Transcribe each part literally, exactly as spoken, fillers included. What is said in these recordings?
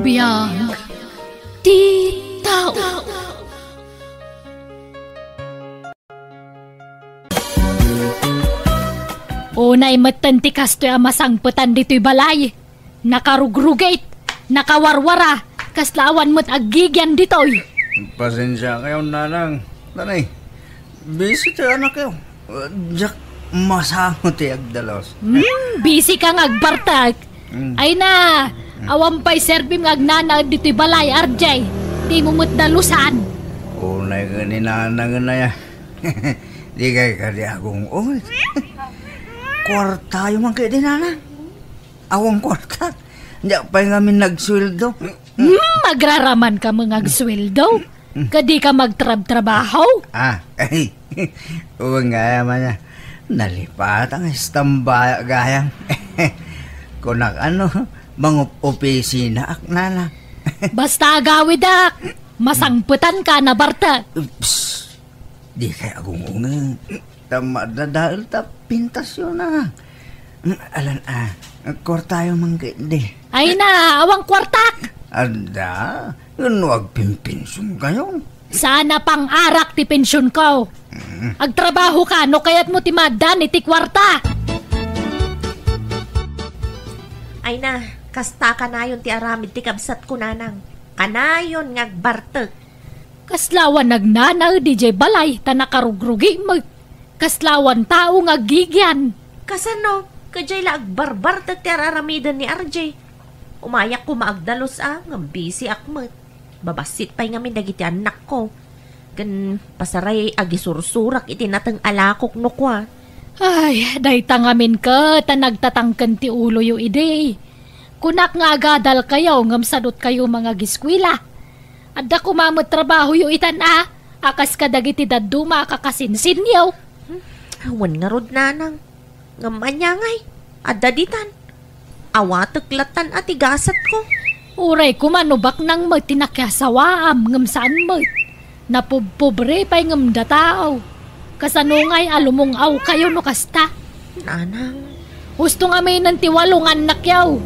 Biag ti tao. Unay metten ti kastoy a masangpetan ditoy balay. Nakarugrugit, nakawarwara, kasla awan met aggigian ditoy. Pasensiakayon, nanang. Nanay, busy ti anakyo. Diak masango ti agdalos. Hmm, busy ka nga agbartek. Mm. Ay na, awan pay serbim nga agnanaed ditoy balay, R J. Dimo met dalusan. Unay ket ni nanang aya. Di kay kadi agung-ungit. Kuartayo man kadi, nanang. Awan kuarta. Diak pay ngamin nagsueldo. Hmm, agraraman ka met nga agsueldo. Kadi ka magtrabtrabaho? Ah, ay. Wen gayam aya. Nalipatan nga istambayak gayam. Kunak ano, mangup-opisinaak, nanang. Basta agawidak, masangpetan ka, nabartek. Ups. Di kay agung-ungit. Ta madadael ta pintasyo na. Mm, alan, ah, kuartayo man kadi. Ay na, awan kuartak! Adda, no agpinpensionkayon. Saan a pang-arak ti pensionko. Mm. Agtrabaho ka, no kayatmo ti maaddaan iti kuarta. Ay na, kasta kanayon ti aramid ti kabsatko, nanang. Kanayon nga agbartek. Kasla awan agnanaed idiay balay ta nakarugrugi met. Kasla awan tao nga aggigian. Kasano? Kadiay la agbarbartek ti ar-aramiden ni R J. Umayak koma agdalus a, ngem busyak met. Babassit pay ngamin dagiti annakko. Ken pasaray agisursurak iti nateng a lakok no kua. Ay, dayta ngamin ket a nagtatangken ti uloyo idi. Kunak nga agadalkayo ngem sadutkayo mangagiskuela. Adda koma met trabahoyo itan a, a kas kadagiti dadduma a kakasinsinyo. Hmm, awan ngarud, nanang. Ngem ania ngay, adda ditan. Awatek lattan a ti gasatko. Uray koma no baknang met ti nakiasawaam ngem saan met. Napubpobre pay ngem dataaw. Kasano ngay a lumung-awkayo no kasta? Nanang. Husto nga aminen ti walo nga annakyo.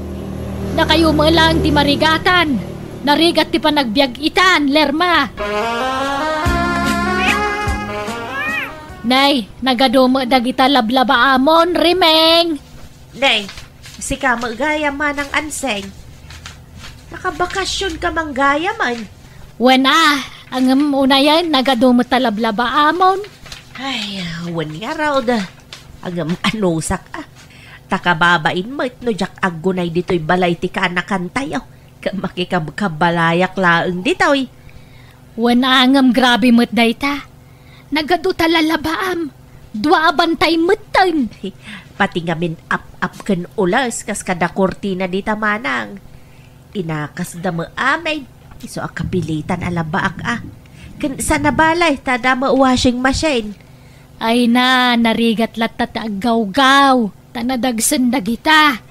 Dakayo met laeng ti marigatan. Narigat ti panagbiag itan, Lerma. Nay, nagadu met dagita lablabaamon, Rimeng. Nay, sika met gayam, Manang Anseng. Nakabakasionka man gayam, ay. Wen a, ngem unayen, nagadu met ta lablabaamon. Ay, wen ngarud. Ngem anusak a. Ta kababain met no diak aggunay ditoy balay ti kaanakantayo. Ket makikabkabalayak laeng ditoy. Wen a, ngem grabe met dayta. Nagadu ta lalabaam. Dua a bantay metten. Pati ngamin ap-ap ken ules kas kada kurtina dita, Manang. Inakasda met amin. Isu a kapilitan a labaak a. Ken saan a balay ta adda met washing machine. Ay na, narigat latta ti aggawgaw. Ta nadagsen dagita.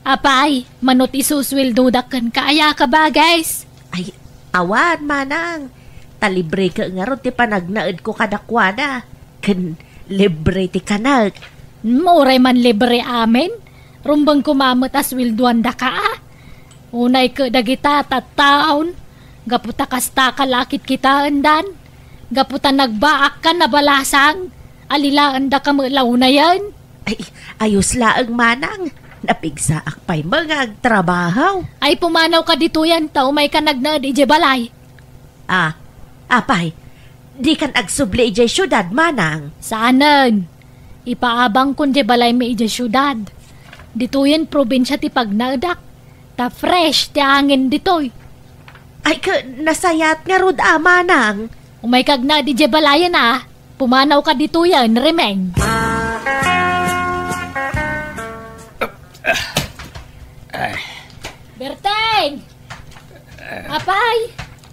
Apay, mano ti isusueldodak kenka, aya ka, bages? Ay, awan, Manang. Ta libre ket ngarud ti panagnaedko kadakuada. Ken libre ti kanek. Hmm, uray man libre amin, rumbeng koma met a sueldoandaka a. Unay ket dagita tattaon, gapu ta kasta ka la a kitkitaendan, gapu ta nagbaakkan a balasang, alilaendaka met la unayen. Ay, ayos laeng, Manang. Napigsaak pay met nga agtrabaho. Ay, pumanawka ditoyen ta umayka nagnaed idiay balay. Ah, apay, dikan agsubli idiay siudad, Manang? Saanen. Ipaabangkon diay balaymi idiay siudad. Ditoyen probinsia ti pagnaedak. Ta fresh ti angin ditoy. Ay, ka, nasayaat ngarud a, Manang. Umayka agnaed idiay balayen a. Pumanawka ditoyen, Rimeng. Ay. Berteng! Apay,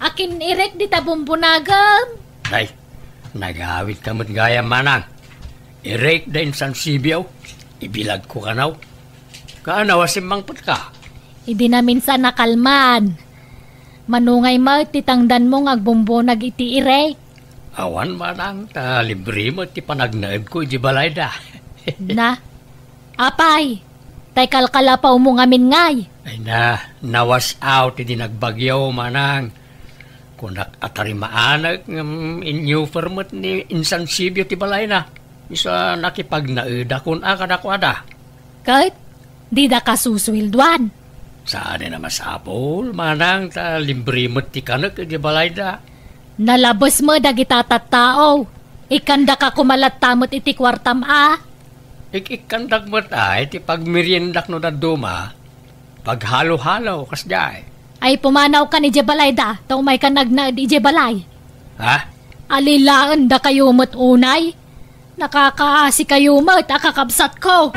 akin-irek dita bumbunagem? Ay, nagawidka met gayam, Manang. Irek da insan sibiaw, ibilagko kanaw. Kaano a simmangpetka? Idi naminsan a kalman. Mano ngay met ti tangdanmo nga agbumbunag iti irek? Awan, Manang, ta libre met ti panagnaedko iti balayda. Na, apay, tay kalkalapawmo ngamin ngay? Ay na, nawas-aw ti di nagbagyo, manang. Kunak a tarimaanek ngem inyuper met ni Insan Sibio ti balayna. Isu a nakipagnaedakon a kadakuada. Ket dida kasusueldoan. Saan a masapul, manang, ta libre met ti kanek iti balayda. Nalabes met dagita tattao. Ikkandaka koma latta met iti kuartam a. Ik-ikkandak met a iti pagmeriendak no dadduma. Paghalo-halo, kasdiay. Ay, pumanawkan idiay balayda, ta umaykan agnaed idiay balay. Ha? Alilaendakayo met unay. Nakakaasikayo met a kakabsatko.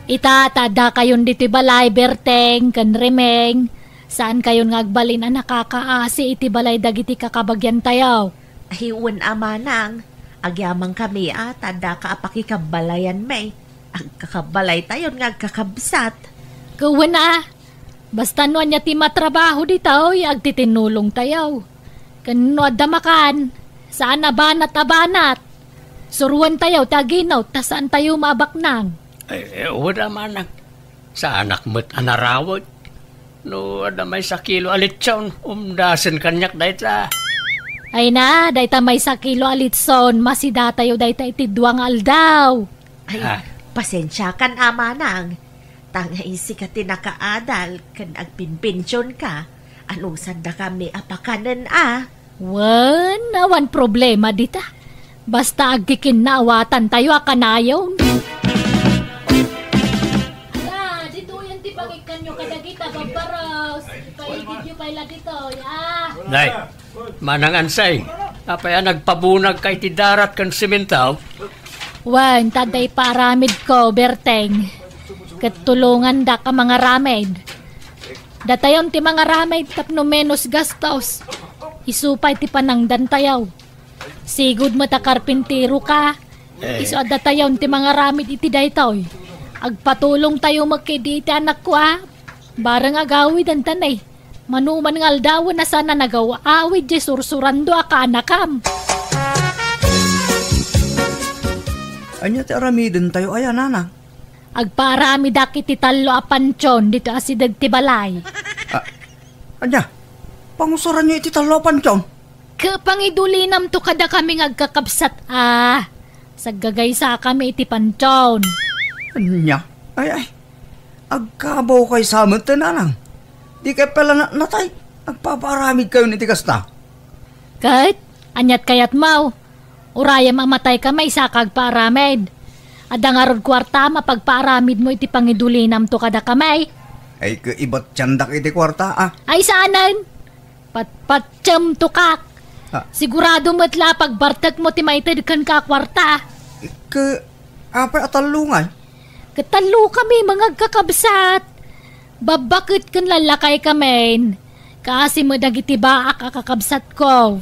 Ita, ta addakayon ditoy balay, Berteng ken Remeng. Saankayon nga agbalin a nakakaasi iti balay dagiti kakabagiantayo. Ay, wen a manang, agyamankami a ta addaka a pakikabbalayanmi. Agkakabbalaytayon nga agkakabsat. Ket wen a, basta no ania ti matrabaho ditoy, agtitinulongtayo. Ken no adda makan, saan a banat a banat. Suruentayo ti aginut, ta saantayo maabaknang. Ay, eh, wen a manang. Saanak met a narawet. No adda maysa kilo a litson, umdasen kaniak dayta. Ay na, dayta maysa kilo a litson, masidatayo dayta iti dua nga aldaw. Ay, ah, pasensiakan a manang. Ta nga isika ti nakaadal ken agpinpensionka, anusandakami a pakanen a. Wen, awan problema dita. Basta agkikinnawatantayo a kanayon. Ala, ditoyen ti pangikkanyo kadagita babbaros. Ipaigidyo pay la ditoy, ah. Nay, Manang Ansay, apay a nagpabunagka iti darat ken semento? Wen, ta adda ipaaramidko, Berteng. Ket tulongandak a mangaramid. Datayon ti mangaramid tapno menos gastos. Isu pay ti panangdantayo. Sigud met a karpinteroka. Eh. Isu a datayon ti mangaramid iti daytoy. Agpatulongtayo met kadi iti anakko a. Bareng agawidenta ne. Manoman nga aldawen a saan a nagaw-awid diay sursurando a kaanakam. Ania ti aramidentayo aya, nanang? Agpaaramidak iti tallo a pantion ditoy asideg ti balay. Ah, ania? Pangusaranyo iti tallo a pantion? Ket pangidulinamto kadakami nga agkakabsat a. Saggagaysakami iti pantion. Ania? Ay, ay. Agkabawkay sa met, nanang. Dikay pay la na-, natay. Agpapaaramidkayon iti kasta. Ket, aniat kayatmo? Urayem a mataykami, saka agpaaramid. Adda ngarud kuarta a mapagpaaramidmo iti pangidulinamto kadakami. Ay, ket ibatiandak iti kuarta, a. Ay, saanen. Patpatiemto kak. Ah. Sigurado met la a pagbartekmo ti maited kenka a kuarta. Ket apay a tallo ngay? Ket tallokami nga agkakabsat. Babbaket ken lallakaykami. Kaasi met dagiti baak a kakabsatko.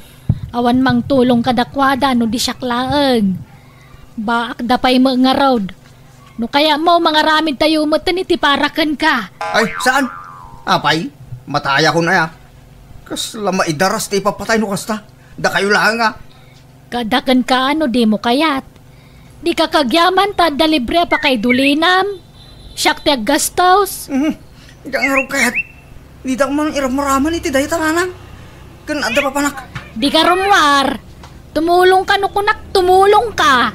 Awan mangtulong kadakuada no di siak laeng. Baakda pay met ngarud. No kayatmo, mangaramidtayo metten iti para kenka. Ay, saan? Apay, matayakon aya. Kasla maidaras ti ipapatay no kasta. Dakayo laeng a. Kada kenka no dimo kayat. Dika kagyaman ta adda libre a pakaidulinam. Siak ti aggastos. Mhm. Diak ngarud kayat. Diak man iramraman iti dayta, nanang. Ken adda papanak. Dika rummuar. Tumulongka no kunak, tumulongka.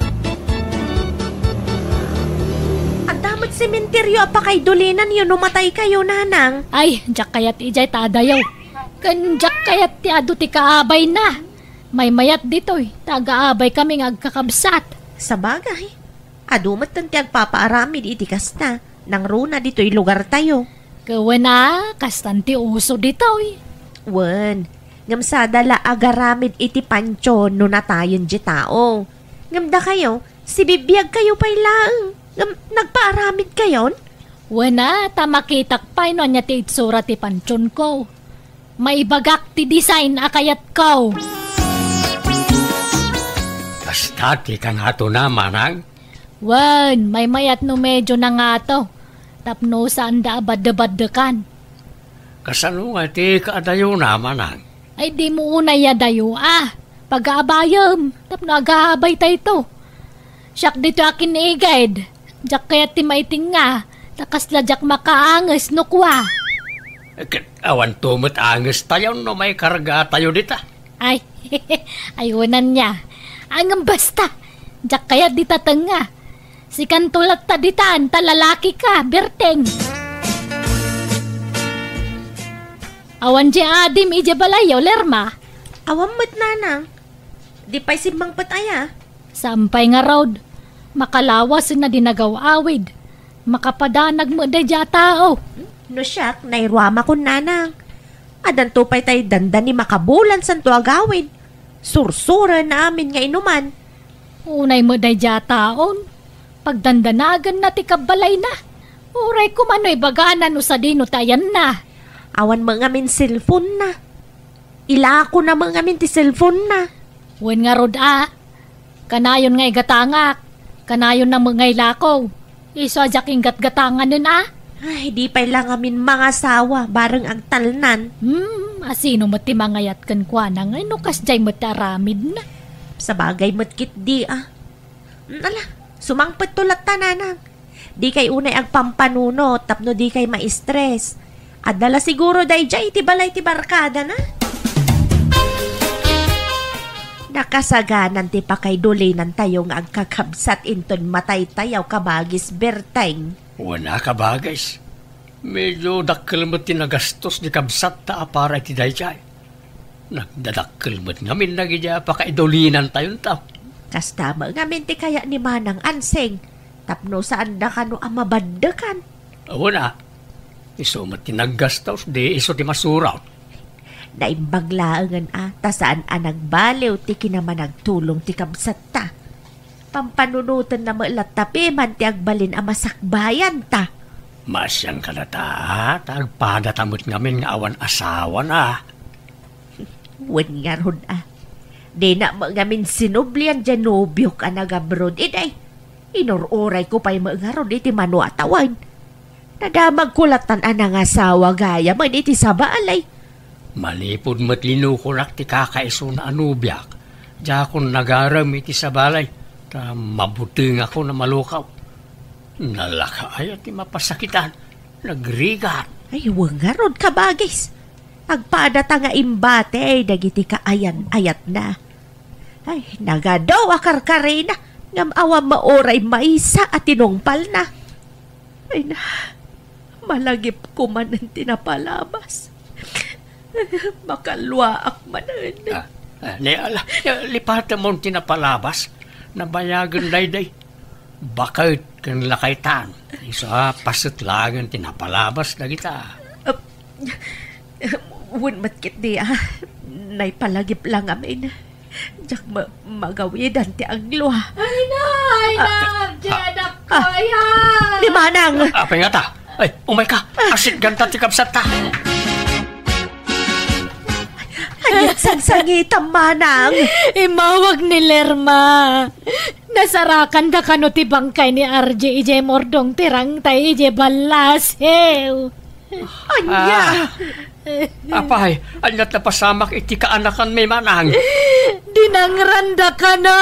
Adda met sementeryo a pakaidulinanyo no mataykayo, nanang. Ay, diak kayat idiay ta adayo. Ken diak kayat ti adu ti kaabayna. Maymayat ditoy, ta agaabaykami nga agkakabsat. Sabagay, adu metten ti agpapaaramid iti kasta, nangruna ditoy lugartayo. Ket wen a, kastan ti uso ditoy. Wen, ngem sada la agaramid iti pantion no natayen ti tao. Ngem dakayo, sibibiagkayo pay laeng, ngem nagpaaramidkayon? Wen a, ta makitak pay no ania ti itsura ti pantionko. Maibagak ti design a kayatko. Kasta ti kangatona, manang? Wen, maymayat no medyo nangato, tapno saanda a baddebaddekan. Kasano nga ti kaadayona, manang? Ay, dimo unay adayo a. Pagaabayem, tapno agaabaytayto. Siak ditoy a kinigid. Diak kayat ti maiting nga. Ta kasla diak makaanges no kua. Ket awanto met angestayo no maikargatayo dita. Ay, aywan aya. Ngem basta, diak kayat dita tengnga. Sikanto latta ditan ta lalakika, Berteng. Awan diay adim idiay balayyo, Lerma? Awan met, nanang. Di pay simmangpet aya? Saan pay ngarud. Makalawasenna di nagaw-awid. Makapadanag met daydiay a tao. No siak, nairuamakon, nanang. Addanto pay tay dandani makabulan santo agawid. Sursurenna amin nga inuman. Unay met daydiay a taon. Pagdandanaganna ti kabbalayna. Uray koma no ibagana no sadino ti ayanna. Awan met ngamin cellphone-na. Ilakona met ngamin ti cellphone-na. Wen ngarud a. Kanayon nga igatangak. Kanayonna met nga ilako. Isu a diak inggatgatanganen a. Ay, di pay la ngamin mangasawa, bareng agtalnan. Hmm, asino met ti mangayat kenkuana nga no kasdiay met ti aramidna? Sabagay met ketdi a. Hmm, ala, sumangpetto latta, nanang. Dikay unay agpampanunot tapno dikay ma-stress. Adda la siguro daydiay iti balay ti barkadana. Nakasaganan ti pakaidulinantayo nga agkakabsat inton mataytayaw, kabagis Berteng. Wen a, kabagis. Medyo dakkel met ti nagastos ti kabsatta a para iti daydiay. Nagdadakkel met ngamin dagiti a pakaidulinantayonto. Kasta met ngamin ti kayat ni Manang Ansing, tapno saanda kano a mabaddekan. Wen a, isu met ti naggastos, di isu ti masurot. Naimbag laengen a, ta saan a nagbaliw ti kinamanagtulong ti kabsatta. Pampanunotenna met latta piman ti agbalin a masakbayanta. Maasian kadata, ta agpadata met ngamin nga awan asawana. Wen ngarud a. Dina met ngamin sinublian diay nobiok a nagabroad idi. Inur-urayko pay met ngarud iti mano a tawen. Nadamagko lattan a nangasawa gayamen iti sabali. Manipud met linukonak ti kakaisuna a nobiak, diakon nagarem iti sabali, ta mabutengakon a malukaw. Nalaka aya ti mapasakitan, nagrigat. Ay, wen ngarud, kabagis. Agpadata nga imbati dagiti kaayan-ayatna. Ay, nagadu a karkarina, ngem awan met uray maysa a tinungpalna. Ay na, malagipko manen ti napalabas. Makalluaak manen. Ah, ah, ni, ala, lipatemon ti napalabas. Nabayagen daydiay. Baket ken lakaytan. Isu a paset laengen ti napalabas dagita. Ah, wen met ketdi a, naipalagip la ngamin. Diak ma-, magawidan ti aglua. Ay na, ay na, ah, Arjen, ah, anak ko, ah, ay, ah. Ni Manang! Apay ngata? Ay, umayka! Asitganta ti kabsatta! Ania't sangsangitam, Manang? Immawag ni Lerma. Nasarakanda kano ti bangkay ni Arje idiay murdong ti rangtay idiay ballasiw. Ania? Ah. Apay, ania't napasamak iti kaanakanmi, Manang? Dinangranda kano.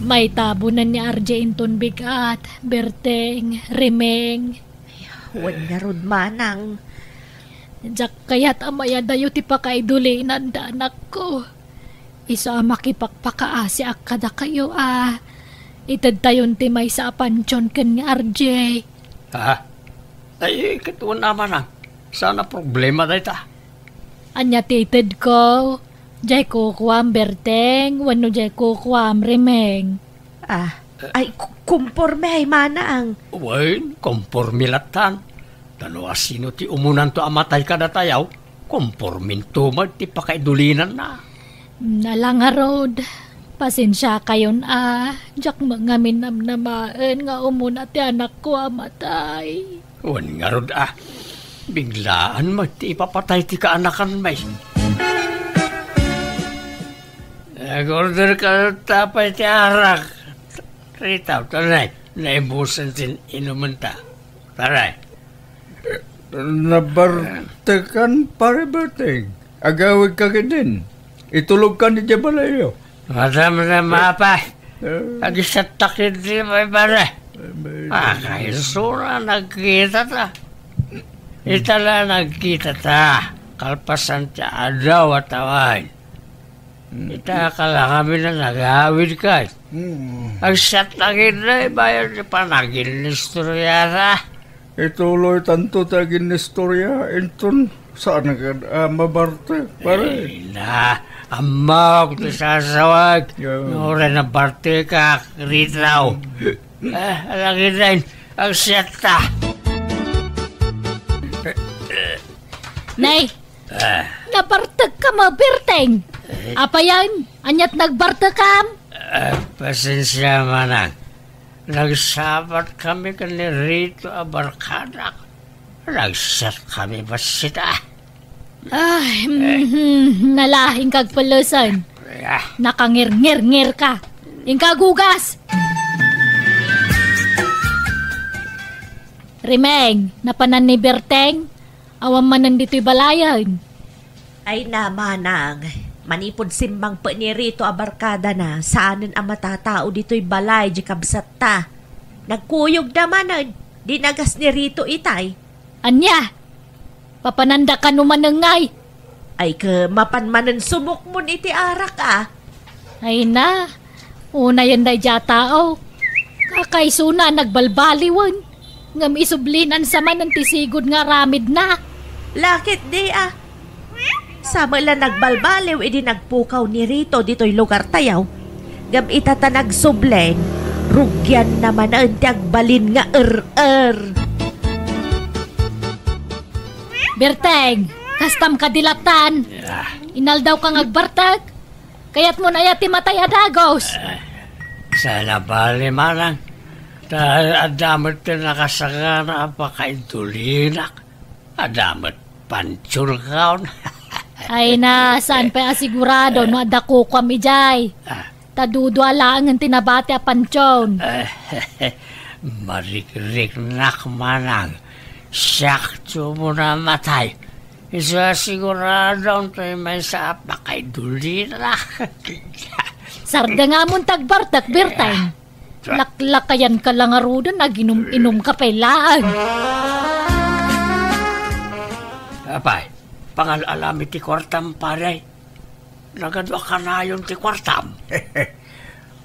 Maitabonan ni Arje inton bigat, Berteng, Rimeng. Wen ngarud, Manang. Diak kayat a mayadayo ti pakaidulinanda, anakko. Isu a makipakpakaasiak kadakayo a itedtayon ti maysa a pantion ken ni Arje. Ha? Ay, ket wen a, Manang. Saan a problema dayta? Ania ti itedko? Diay kukuam, Berteng, wenno diay kukuam, Rimeng? Ah, ay, ku-, kumpormi ay, Manang. Wen, kumpormi lattan. Ta no asino ti umunanto a matay kadatayo, kumporminto met ti pakaidulinanna. Ala ngarud, pasensiakayon a, diak met ngamin namnamaen nga umuna ti anakko a matay. Wen ngarud a, biglaan met ti ipapatay ti kaanakanmi. Nag-order ka ta pay ti arak. Rita, tanay, naibusan ti inumenta. Tanay. Nabartekan, Pare Berteng. Agawidka ketdin. Itulogkan idiay balayyo. Madamdama, Apay. Eh. Agisatta ketdi, pare. Eh, may Ah, kayso na nagkitata. Ita la nagkitata. Kalpasan ti adaw a tawen. Hmm. Ita kalakami na nagawid kay. Hmm. Agisatta ketdi, bayan ti panaginnistoriata. Ituloy tanto ti aginnistoria, inton saan nga, ah, mabartek, pare? Ay na, ammok ti sasawag. Yeah. No, uray nabartekak, Ritaw. Ah, alagiden, agisatta. Nay, Ah. Nabartek ka, Berteng. Eh? Apayan, aniat nagbartekam? Ah, pasensia, manang. Nagsabat kami ken ni Rito a barkadak. Nagset kami bassit, ah. Ay, mhm, nalaing kagpulusan. Ah. Nakangirngirngir ka. Inka agugas! Rimeng, napanan ni Berteng? Awan manen ditoy balayen. Ay na, manang, manipud simmangpet ni Rito a barkadana, saanen a matatao ditoy balay di kabsatta. Nagkuyogda manen, di nagas ni Rito itay. Ania? Papananda kano manen ngay? Ay, ke, mapan manen sumukmon iti arak, a. Ay na, unayen daydiay a tao. Kakaisuna a nagbalbaliwen. Ngem isublinan sa manen ti sigud nga aramidna. Lakit di, a. Sa met la nagbalbaliw idi nagpukaw ni Rito ditoy lugartayo. Ngem ita ta nagsublen, rugianna manen ti agbalin nga er-er. Berteng, kastam kadi lattan? Ah. Inaldaw ka nga agbartek? Kayatmo aya ti matay a dagus? Ah, saan a bali, manang. Ta adda met ti nakasagana a pakaidulina. Adda met pansion kaon. Ay na, saan pay a sigurado no adda kukuam idiay? Ah. Ta dudua laengen ti nabati a pansion. Marikriknak, manang. Siak ti umuna a matay. Isu a sigurado, tay maysa a pakaidulina. Sardengamon ti agbartek, Berteng. Laklakayan ka la ngaruden, aginum-inum ka pay laeng. Apay, pangal-alam iti kuartam, pare. Nagadu a kanayon ti kuartam.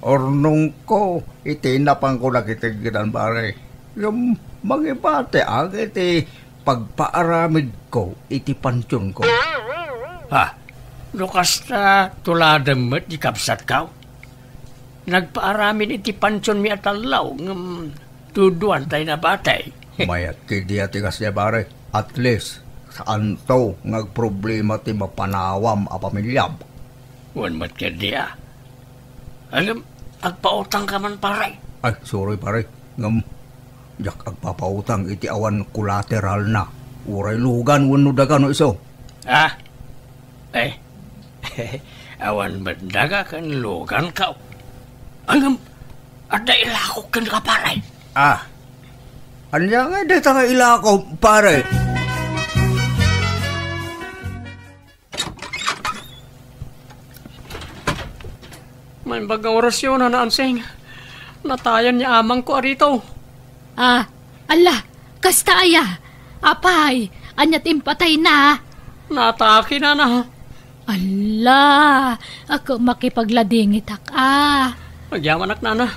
Urnongko iti napanko nakitedgedan, pare. Ngem mangibatiak iti pagpaaramidko iti pansionko. Ha? No kasta, tuladem met di kabsatko? Nagpaaramid iti pansionmi a tallo, ngem duduan tay nabati. Mayat ketdi a ti kasdiay, pare. At least, saanto nga agproblema ti mapanawam a pamiliam. Wen met ketdi a. Ngem, agpautang ka man, pare. Ay, sorry, pare. Ngem, diak agpapautang iti awan kolateralna. Uray lugan wenno daga no isu. Ah? Eh, awan met daga ken luganko. Ngem, adda ilakok kenka, pare. Ah, ania ngay dayta nga ilako, pare? Naimbag nga orasyon, Nana Ansing. Natayan ni amangko a Rito. Ah, ala, kasta aya? Apay, ania ti impatayna? Naatake, nana. Ala, ako makipagladingitak, a. Agyamanak, nana.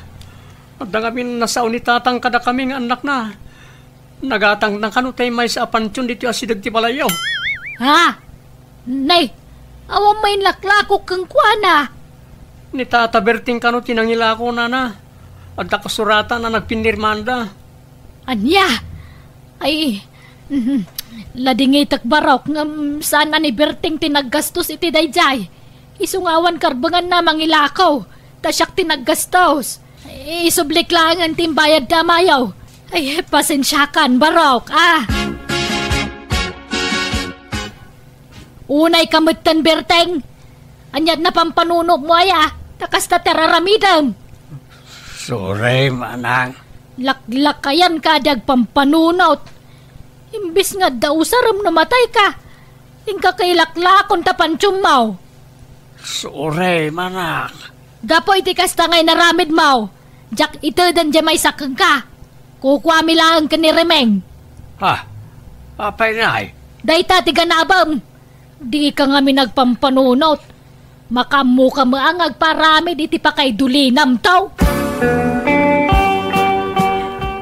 Adda ngamin nasao ni tatang kadakami nga annakna. Nagatangna kano tay maysa a pansion ditoy asideg ti balayyo. Ha? Nay, awan main laklakok kenkuana. Ni Tata Berting kano ti nangilako, nana. Adda kasuratan a nagpinirmanda. Ania? Ay, mhm. Ladingitek, barok, ngem saan a ni Berting ti naggastos iti daydiay. Isu nga awan karbenganna mangilako, ta siak ti naggastos. Isublik laengen ti imbayadda a mayo. Ay, pasensiakan, barok, a. Unayka metten, Berteng. Ania ti napampanunotmo aya, ta kasta ti ar-aramidem? Sorry, manang. Laklakayanka a di agpampanunot. Imbes nga adda usarem no matayka, inka kailaklakon ta pansionmo. Sorry, manang. Gapu iti kasta nga inaramidmo, diak iteden diay maysa kenka. Kukuami laeng ken ni Remeng. Ah, apay ngay? Dayta ti ganabem. Dika ngamin agpampanunot. Makaammoka met nga agparamid iti pakaidulinamto.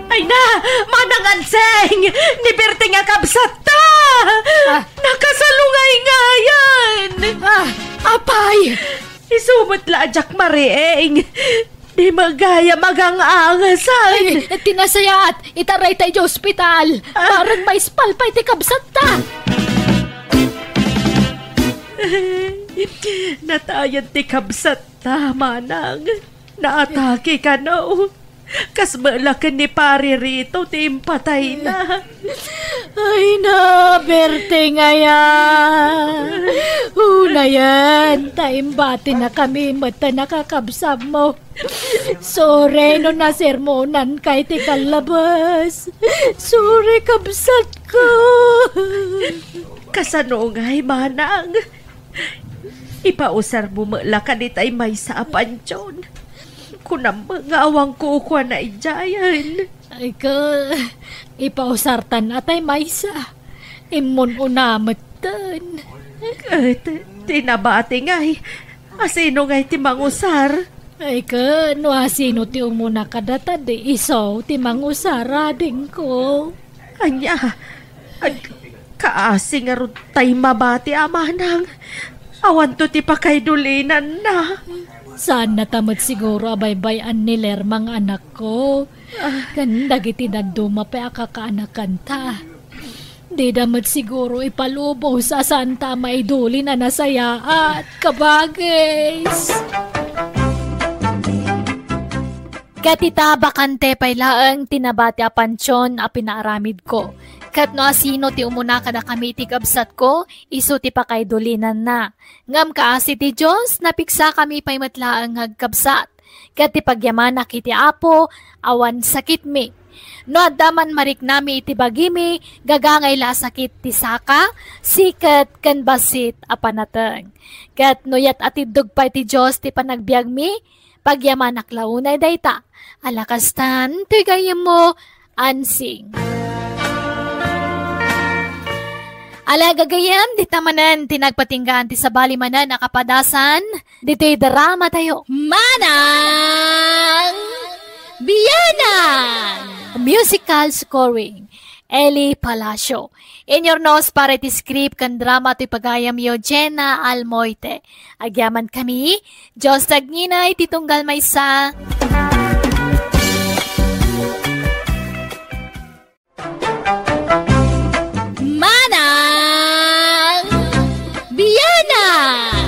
Ay na, Manang Anseng! Ni Berting a kabsatta! Ah. Nakasalungay ngayen! Ah, apay! Isu met la a diak mariing. Di met gayam agang-angasan. Ay, ti nasayaat, itaray ta iti ospital. Ah. Bareng maispal pay ti kabsatta. Natayen ti kabsatta, manang. Naatake kano. Kas met la ken ni Pari Rito ti impatayna. Ay na, Berting aya. Unayen, ta imbatinakami met ta nakakabsatmo. Sorry no nasermonanka iti kallabas. Sorry, kabsatko. Kasano ngay, manang? Ipausarmo met la kaditay maysa a pantion. Kunam nga awan kukuana idiayen. Ay ka, ipausartan atay maysa. Immun-una metten. Ket ti nabati ngay, asino ngay ti mangusar? Ay ka, no asino ti umuna kadata, di isu ti mangusar, adingko. Ania? Ag-, kaasi ngarud tay mabati a manang. Awanto ti pakaidulinanna. Saannata met siguro a baybay-an ni Lerma nga anakko. Ah. Ken dagiti dadduma pay a kakaanakanta. Dida met siguro ipalubos a saanta a maidulin a nasayaat, kabagis. Ket ita, bakante pay laeng ti nabati a pantion a pinaaramidko. Ket no asino ti umuna kadakami iti kabsatko, isu ti pakaidulinanna. Ngem kaasi ti Dios, napiksakami pay met laeng nga agkabsat. Ket ti pagyamanak iti Apo, awan sakitmi. No adda man mariknami iti bagimi, gagangay la a sakit ti saka, siket, ken bassit a panateng. Ket no yat-atiddog pay ti Dios ti panagbiagmi, pagyamanak la unay dayta. Ala kastan, toy gayyemmo, Ansing. Ala gagayyem, dita manen ti nagpatinggaan ti sabali manen a kapadasan ditoy drama tayo. Manang Bianang! Musical scoring, Eli Palacio. Inyurnos para iti script ken drama toy pagayamyo, Jenna Almoite. Agyamankami, Dios tagngina iti tunggal maysa. Manang Bianang!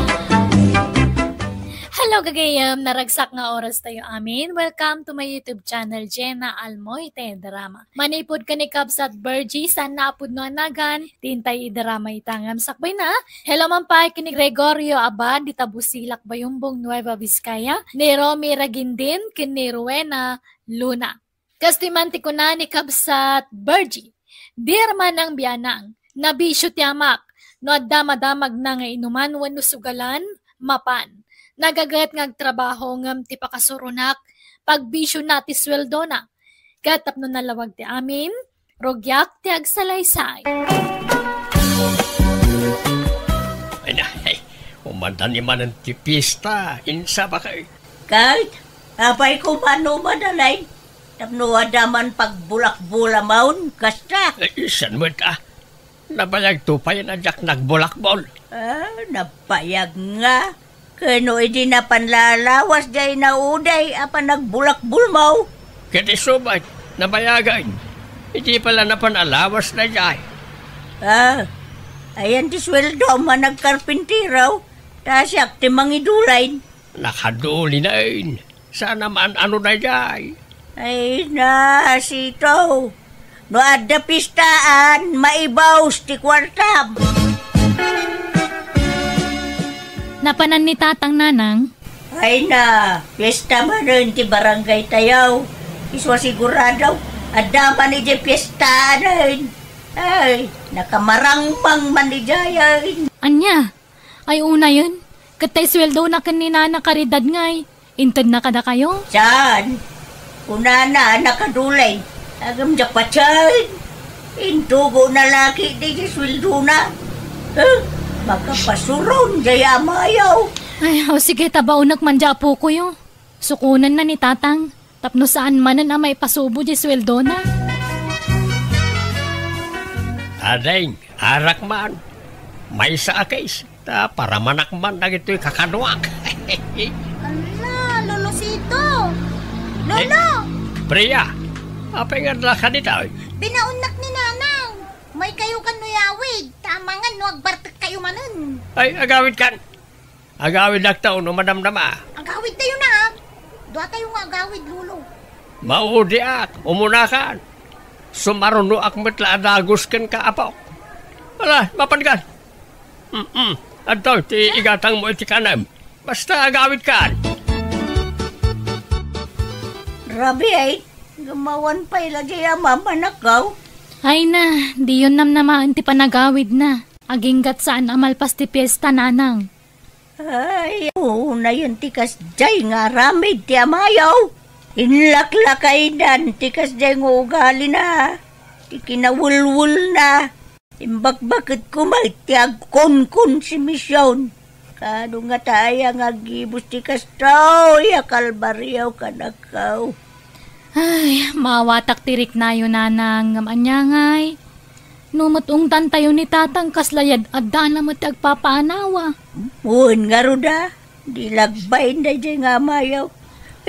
Hello, gagayyem, naragsak nga oras tayo amin. Welcome to my YouTube channel, Jenna Almoite Drama. Manipud ken ni Kabsat Virgie, saan nga a pudno a nagan, ti intay idarama ita ngem sakbayna. Hello man pay ken ni Gregorio Abad, dita Busilak, Bayumbong, Nueva Vizcaya, ni Romy Ragindin, ken ni Rowena Luna. Kastoy man ti kuna ni Kabsat Virgie, "Dear Manang Bianang, nabisio ti amak. No adda madamagna nga inuman wenno sugalan, mapan. Nagaget nga agtrabaho ngem ti pakasuronak, pagbisiona ti sueldona. Ket tapno nalawag ti amin, rugiak ti agsalaysay." Ay na, ay, umanda ni manen ti pista, insa ba kay? Ket, apay koma no madalay, tapno adda man pagbulakbulamon, kasta? Ay, saan met a? Nabayagto pay a diak nagbulakbol. Ah, nabayag nga. Ken no idi napan la a lawas diay nauday a panagbulakbolmo? Ket isu met, nabayagen. Idi pay la napan a lawas daydiay. Ah, ayan ti sueldom a nagkarpintero, ta siak ti mangidulayn. Nakadulinaen. Saan a maan-ano daydiay. Ay, nasito. No adda pistaan, maibus ti kuartam. Napanan ni Tatang, Nanang? Ay na, fiesta manen ti barangay tayo. Isu a sigurado, adda man idiay fiestanen. Ay, nakamarangmang man idiayen. Ania? Ay, unayen, ket tay sueldona ken ni Nana Caridad ngay, Intedna kadakayo? Saan? Kunana, nakadulay. Agam diak patien. Intugo na laki di sueldona. Huh? Makapasuron, jay amayo. Ay, o sige, tabaonek man di apokoyo. Sukonenna ni Tatang. Tapno saan manen a maipasubo di sueldona. Ading, arak man. Maysa a case. Ta paramanak man dagitoy kakaduak. Ala, Lolo Sito! Lolo! Eh, Priya, apay nga adda ka ditoy? Binaonnak ni Nanang. Maykayo kan no yawid. Ta amangan no agbartek kayo manen. Ay, agawid kan. Agawidakto no madamdama. Agawidtayo na, ah. Duatayo nga agawid, Lolo. Maudiak, umunakan. Sumarunoak met la a dagus kenka, apok. Ala, mapan kan. Mm-mm. Adtoy ti igatangmo iti kanem. Basta agawid kan. Rabi ay, gumawan pay la di a mamanakaw. Ay na, diyon namnamaen ti panagawidna. Aginggat saan a malpas ti fiesta, Nanang. Ay, unayen ti kasdiay nga aramid ti amayo. Inlaklakaydan ti kasdiay nga ugalina, ti kinawelwelna. Imbakbaket koma ti agkonkonsumision. Kano ngata aya nga aggibus ti kastoy a kalbario kadakayo? Ay, maawatak ti riknayo, Nanang, ngem ania ngay? No met ungtantayo ni Tatang, kasla yad-addaan a met ti agpapaanawa. Wen ngarud a, di lagbain daydiay nga amayo.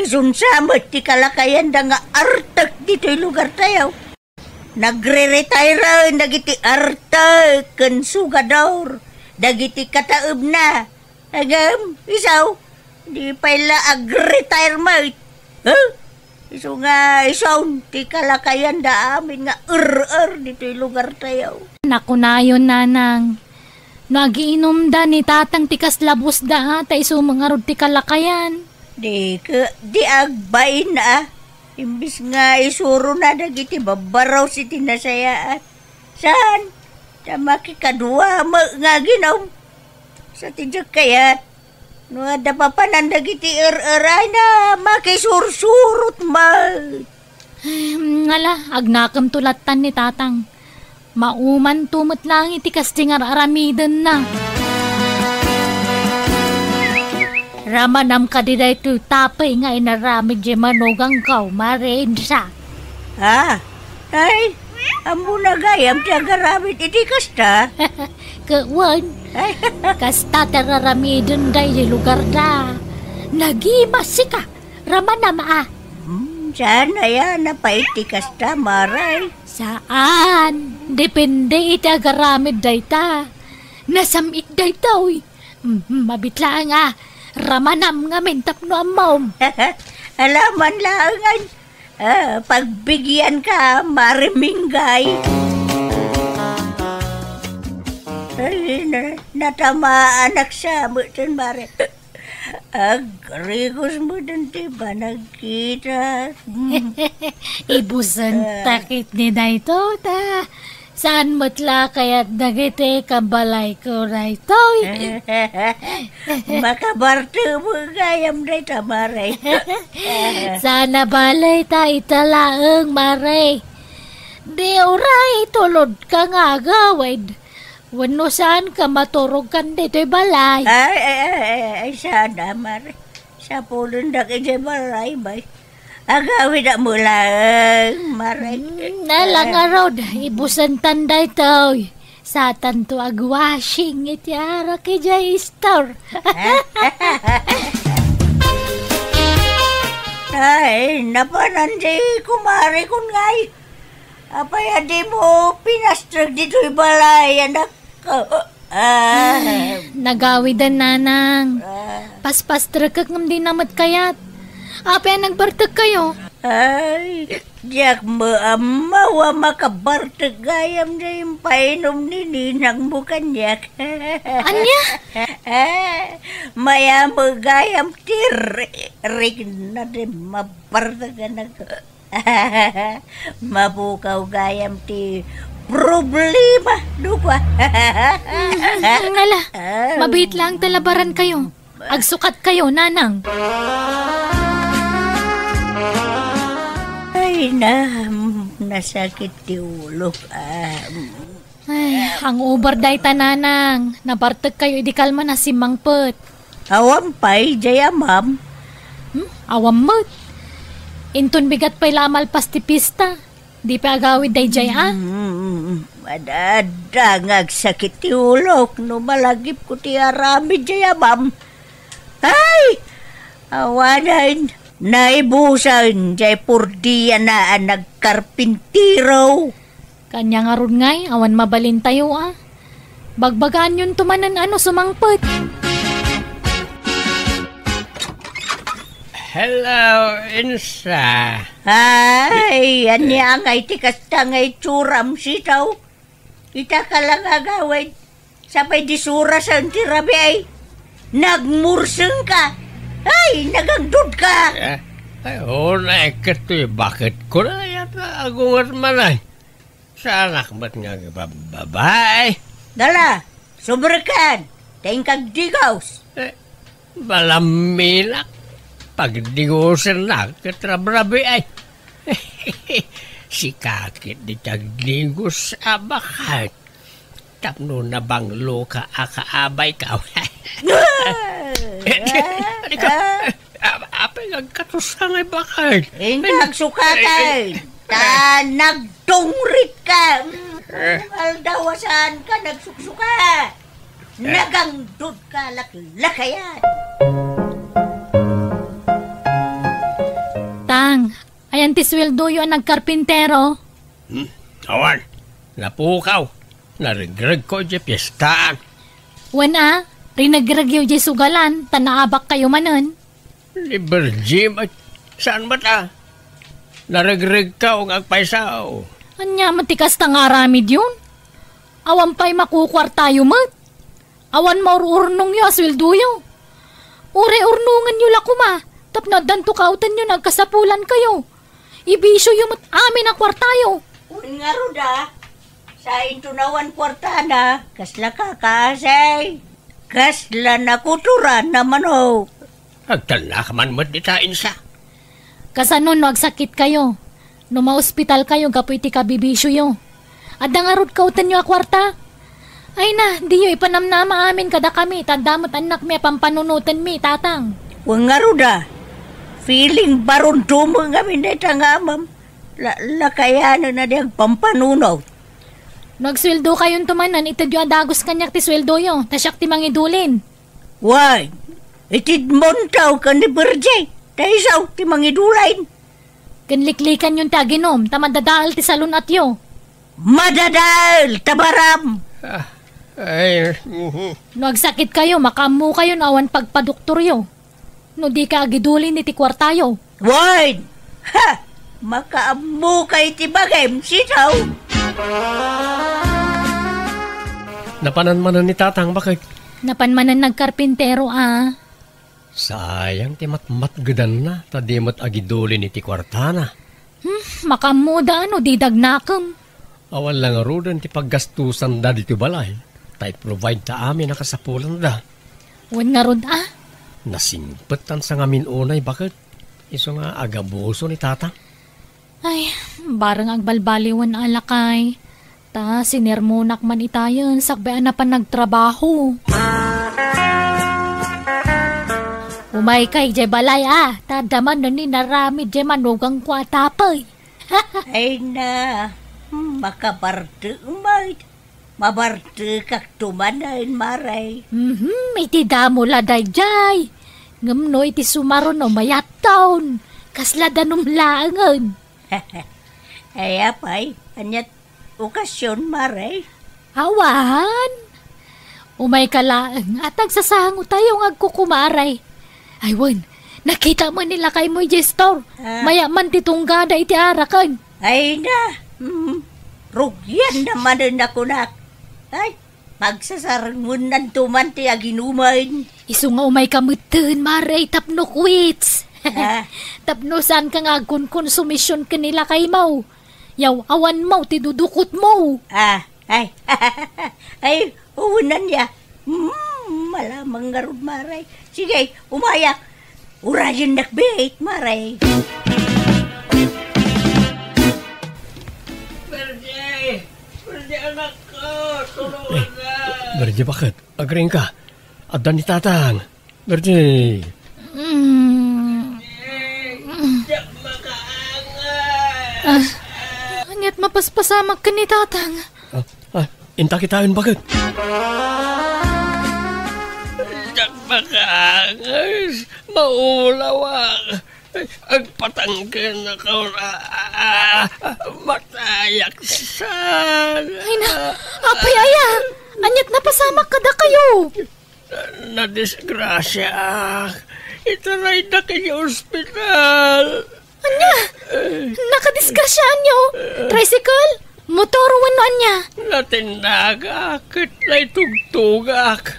Isunsa met ti kalakayanda nga artek ditoy lugartayo. Nagre-retire dagiti artek ken sugador, dagiti kataebna. Ngem, isu, di pay la ag-retire met. Huh? Isu nga isu ti kalakayanda amin nga er-er ditoy lugartayo. Nakunayon, Nanang. No agiinumda ni Tatang ti kasla busda, a, ta isu met ngarud ti kalakayan. Di ke, di agbain a. Imbis nga isurona dagiti babbarus iti nasayaat. Saan? Ta makikadua met nga aginom. Sa ti diak kayat, no adda papanan dagiti er-eray na makisursurot met. Ay, ngala, agnakemto lattan ni Tatang. Maumanto met laeng iti kasdi nga ar-aramidenna. Ramanam kadi daytoy tapay nga inaramid di manugangko, Mare Insa? Ah, ay, ammona gayam ti agaramid iti kasta? Ket wen, ay, kasta ti ar-aramiden daydi lugarda. Nagimas sika, ramanam a. Hmm, saan aya napay ti kasta, Mare? Saan. Depende iti agaramid dayta. Nasam-it daytoy. Mm, mabit laeng a. Ramanam ngamin tapno ammom. Alaman laeng a, ah, pagbigianka, Mare Minggay. Ay, na-, natamaanak sa met, Mare. Agrigos met ti panagkita. Ibusen ta ketdi daytoy ta. Saan met la kayat dagiti kabalayko daytoy? Makabartek met gayam dayta, Mare. Saan a balay ta ita laeng, Mare. Di uray tulodka nga agawid. Wenno saanka maturogkan ditoy balay? Ay, ay, ay, ay, ay, saan a, Mare. Sapulendak idiay balay, bay. Agawid a met laeng, Mare. Hmm, ala ngarud, ibusentan daytoy. Saantanto agwashing iti arak idiay store. Ay, napanan di kumarekon ngay. Apay a dimo pinastrek ditoy balay, anak? Ah. Nagawiden, Nanang. Ah. Paspastrekek ngem dina met kayat. Apay a nagbartekkayo? Ay, diak met ammo a makabartek gayam diay impainom ni ninangmo kaniak. Ania? Ah, mayam gayam ti ri-, rikna ti mabartek, anak. Mapukaw gayam ti problema, dukua. Mm, ala, ah, mabiit laeng ta labarankayo. Agsukat kayo, Nanang. Ay, na, nasakit ti ulok, ah. Ay, hangover dayta, Nanang. Nabartek kayo idi kalman a simmangpet. Awan pay, jay amam. Hmm? Awan met. Inton bigat pay la a malpas ti pista. Di pay agawid dayjay, a? Mm, madada nga agsakit ti ulok no malagipko ti aramid jay amam. Ay! Awanen, naibusen jay purdiana a nagkarpintero. Kanya ngarud ngay, awan mabalintayo, a? Bagbagaanyonto manen a no sumangpet. Hello, Insa. Ay, ania ngay ti kasta nga itsuram, sitaw? Ita ka lang agawid. Sapay di surasen ti rabii. Nagmurseng ka. Ay, nagangdud ka. Eh, ay, unay, ket toy baket ko na, yata agunget man ay. Saanak met nga agbababae. Dala, subrekan, ta inkagdigos. Eh, balamminak, pagdigosennak ket rabrabi ay. Sika ket di tagdigos a baket. Tapno nabanglo ka a kaabayka. Adi ka, a-, apay nga agkatoska nga ibaket? Inka agsukatan, ta nagtungrit ka. Eh. Aldaw a saan ka nagsuksuka. Eh. Nagangdud ka laklakayan. Tang, ayan ti sueldoyo a nagkarpintero? Hmm, awan. Napukaw. Naregregko idiay piestaan. Wen a, rinegregyo idiay sugalan, ta naabakkayo manen. Ni Virgie, ay, saan met a? Naregregko nga agpaysaw. Ania met ti kasta nga aramidyon? Awan pay makukuartayo met. Awan maur-urnongyo a sueldoyo. Uray urnongenyo la koma, tapno addanto kaawtenyo nga agkasapulankayo. Ibisioyo met amin a kuartayo. Wen ngarud a, sainto nawan kuartana, kasla kakaasay, kasla nakuturan a manok. Agtalnak man met dita, Insa. Kasano no agsakitkayo? No maospitalkayo gapu iti kabibisioyo? Adda ngarud kaawtenyo a kuarta? Ay na, diyo ipanamnama amin kadakami, ta adda met annakmi a pampanunotenmi, Tatang. Wen ngarud a, feeling baron dumeng amin dayta nga amam. La-, lakayanen a di agpampanunot. No agsueldokayonto manen, itedyo a dagus kaniak ti sueldoyo, ta siak ti mangidulin. Wen, itedmonto ken ni Virgie, ta isu ti mangidulin. Ken liklikanyon ti aginom, ta madadael ti salun-atyo. Madadael, ta baram! Ah, ay, mhm. No agsakitkayo, makaammokayo no awan pagpadoktoryo. No di ka agidulin iti kuartayo. Wen! Ha! Makaammoka iti bagim, sitaw! Napanan manen ni Tatang, baket? Napan manen nagkarpintero, a. Sayang ti matmatgedanna, ta di met agidulin iti kuartana. Hmm, makaammoda no di dagnakem. Awan la ngaruden ti paggastusanda ditoy balay, ta i-provide ta amin a kasapulanda. Wen ngarud a? Nasingpet tan sangamin unay, baket. Isu nga agabuso ni Tatang. Ay, bareng agbalbaliwen a lakay. Ta sinermonak man itayen sakbay a napan nagtrabaho. Umayka idiay balay a, ta adda manen inaramid diay manugangko a tapey. Ay na, makabartek met. Mabartekakto manen, Mare. Mhm, iti damo la daydiay. Ngem no iti sumaruno mayatton, kasla danum laengen. Ay, apay, aniat okasion, Mare? Awan. Umayka laeng, a tagsasangotayo nga agkukumaray. Ay, wen, nakita mo ni lakaymo idiay store. Ah. Maya man ti tunggada iti araken. Ay na, mm, rugian na manen a kunak. Ay, pagsasarengennanto man ti aginumen. Isu nga umayka metten, Mare, tapno quits. Ah. Tapno saanka nga agkonkonsumision ken ni lakaymo. Yaw-awanmo ti dudukotmo. Ah, ay. Ay, unan ya. Mm. Malamang ngarud, Mare. Sige, umayak. Urayennak biit, Mare. Bernie! Bernie, anak ko! Tulungan na! Bernie, bakit? Agriing ka. Adda ni Tatang. Bernie. Mm. Diak makaangas. Ah, ania't mapaspasamak ken ni Tatang? Ah, ah, inta kitaen, bakit? Diak makaangas. Maulawak. Agpatangken ako. Ah, ah, ah, matayak sa... Ay na, apay aya? Ania't napasamak kadakayo? Nadisgrasiaak. Itaraydak iti ospital. Ania? Nakadisgrasiaanyo? Tricycle? Motor wenno ania? Natinnagak ket naitugtogak.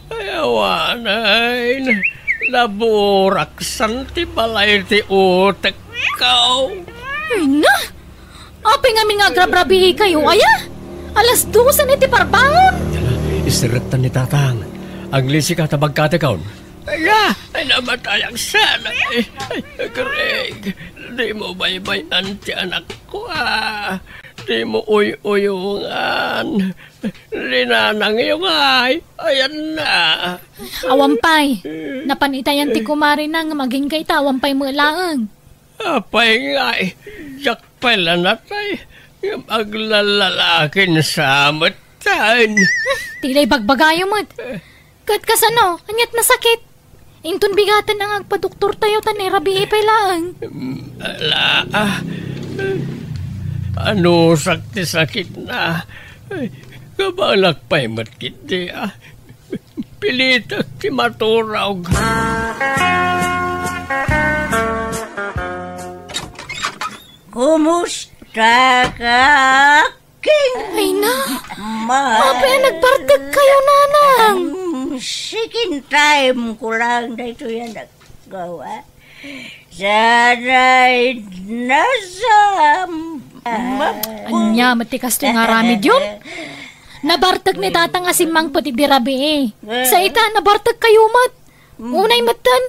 Ay, awanen. Naburaksan ti balay ti utekko. Ay na! Apay ngamin nga agragrabiikayo, aya? Alas dosen iti parbangon. Yala, iserrektan ni Tatang. Aglisika ta bagkatekon. Aya, ay, namatayak sana. Ay, ay, Greg, di mo baybay-an ti anakko, ah. Di mo uy-uyongan. Linanangyo ngay, ayan na. Awan pay. Napan itayan ti kumarina nga magingga ita, awan pay met laeng. Apay ngay, diak pay la natay, ngem aglalalakin sa metten. Ti la ibagbagayo met. Ket kasano, ania't nasakit? Inton bigaten nga agpadoktortayo ta nairabii pay laeng. Mm, ala, ah. Anusak ti sakitna. Ay, kabalak pay met ketdi, ah. Pilitek ti maturog. Kumusta ka, King? Ay na! Ma- Apay a nagbartek kayo, Nanang? Mm, second time ko lang daytoy a naggawa. Sana'y nasa map- Ania met ti kastoy nga aramidyo? Nabartek ni Tatang a simmangpet idi rabii. Sa ita, nabartek kayo met. Unay metten,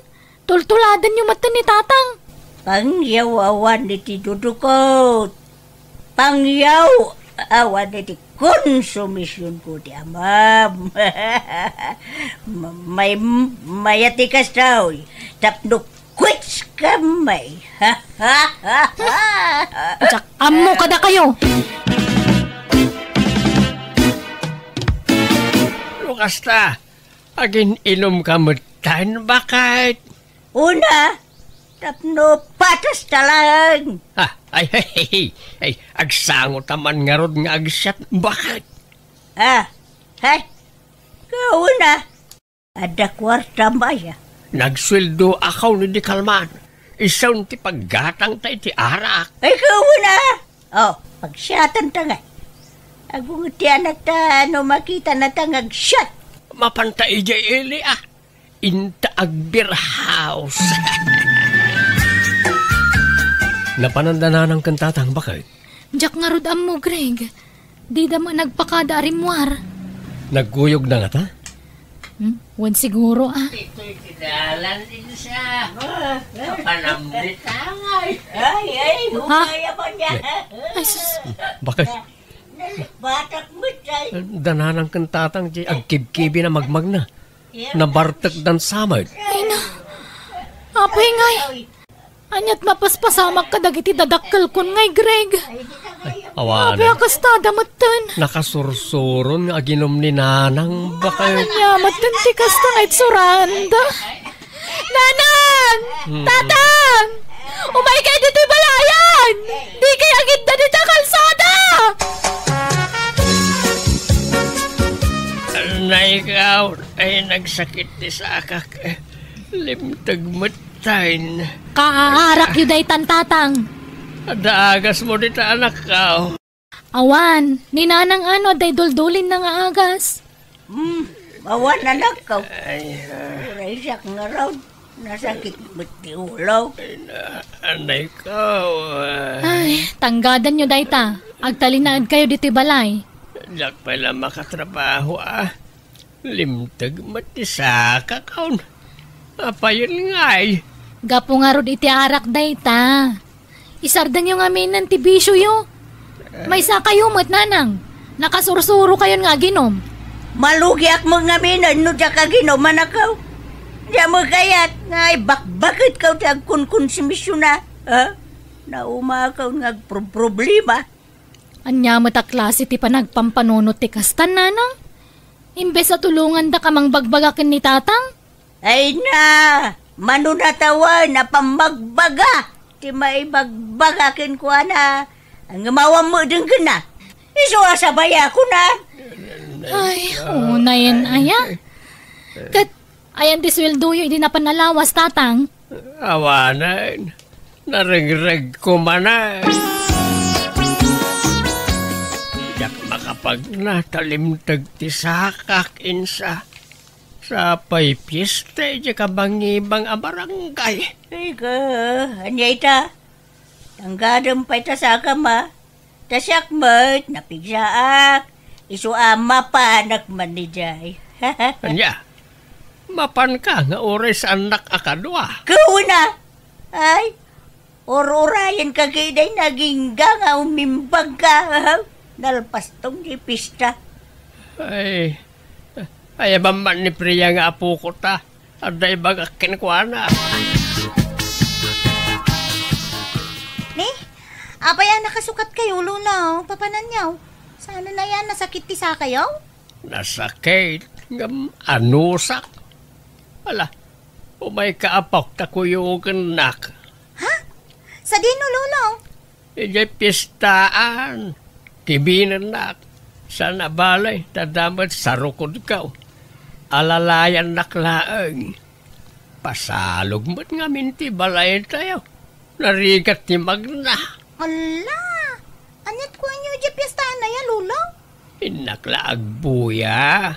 tultuladanyo metten ni Tatang. Pangyaw awan iti dudukot. Pangyaw awan iti konsumision ko ti amam. Ma-, may-, mayat ti kastoy, tapno quits kami. Diak ammo kadakayo. No kasta, agin-inom ka metten, baket? Una, tapno patas ta laeng. Ah, ay, ay, ay, ay, agsango ta man ngarud nga agsiat, baket? Ah, hay, kauna, adda kuarta maya. Nagsueldo ako ni di kalman. Isun ti paggatang ta iti arak. Ay, kauna! Oh, pagsiatan ta ngay. Agunget ti anak ta no makita na ta nga agsiat. Mapanta idiay ili, ah. Inta agbeer house. Napanan da Nanang ken Tatang, baket? Diak ngarud ammo, Greg. Dida met nagpakada a rimmuar. Nagkuyogda ngata? Hmm? Wen siguro, ah. Itoy ti dalan, Insa. Kapanamnitangay. Ay, ay, ha? Ay, sus. Baket? Batak met, ay. Da Nanang ken Tatang, di agkibkibi na magmagna. Nabartek dan samet. Ay na. Apay ngay. Ania't mapaspasamak kadagiti dadakkelkon ngay, Greg? Awan. Apay a kasta da metten. Nakasursuron nga aginom ni Nanang, baket. Ania metten ti kasta nga itsuranda? Nanang! Hmm. Tatang! Umaykay ditoy balayan! Dikay agidda dita kalsada! Nay, ikaw, ay, nagsakit ti sakak. Limteg met. Tain. Kaaarakyo daytan, Tatang. Adda agasmo dita, anakko? Awan, ni Nanang ano adda iduldulinna nga agas. Hmm, awan, anakko. Ay, ah. Uray siak ngarud. Nasakit met ti ulo. Ay, na, anay ko, ah. Ay, tanggadanyo dayta. Agtalinaedkayo ditoy balay. Diak pay la makatrabaho, ah. Limteg met ti sakak, awn. Apayen ngay? Gapu ngarud iti arak dayta. Isardengyo ngaminen ti bisioyo. Maysakayo met, nanang. Nakasursurokayon nga aginom. Malugiak met ngaminen no diak aginom, anakko. Diak met kayat nga ibakbaketko ti agkonkonsumision, a? Ha? Naumakon nga agproproblema. Ania met a klase ti panagpampanunot ti kastan, nanang? Imbes a tulongandaka mangbagbaga ken ni tatang? Ay na, mano natawan a pammagbaga ti maibagbaga kenkuana. Ngem awan met denggenna. Isu a sabayakon. Ay, unayen aya. Ket ayan ti sueldoyo idi napan a lawas, tatang? Awanen, narengregko manen. Diak makapagna ta limteg ti sakak, insa. Sapay fiesta idiay kabangibang a barangay. Ay ka, ania ita? Tanggadem pay ta sakam, a? Ta siak met, napigsaak. Isu a mapanak man idiay. Ania? Mapanka nga uray saannak a kadua? Kuna! Ay, ur-urayenka ketdi, nagingga nga umimbagka. Nalpastong ti pista. Ay, ayaban man ni Priya nga apokota. Adda ibagak kenkuana. Ni, apay a nakasukatkayo, Lolo? Papananyo? Saan a yan, nasakit ti sakayo? Nasakit, ngem anusak. Ala, umayka, apok, ta kuyogennak. Ha? Sadino, Lolo? Idiay piestaan, kibinennak. Saan a bale, ta adda met sarukodko. Alalayannak laeng. Pasalog met ngamin ti balaytayo. Narigat ti magna. Ala! Aniat kuanyo idiay piestaan aya, Lolo? Innak la agbuya.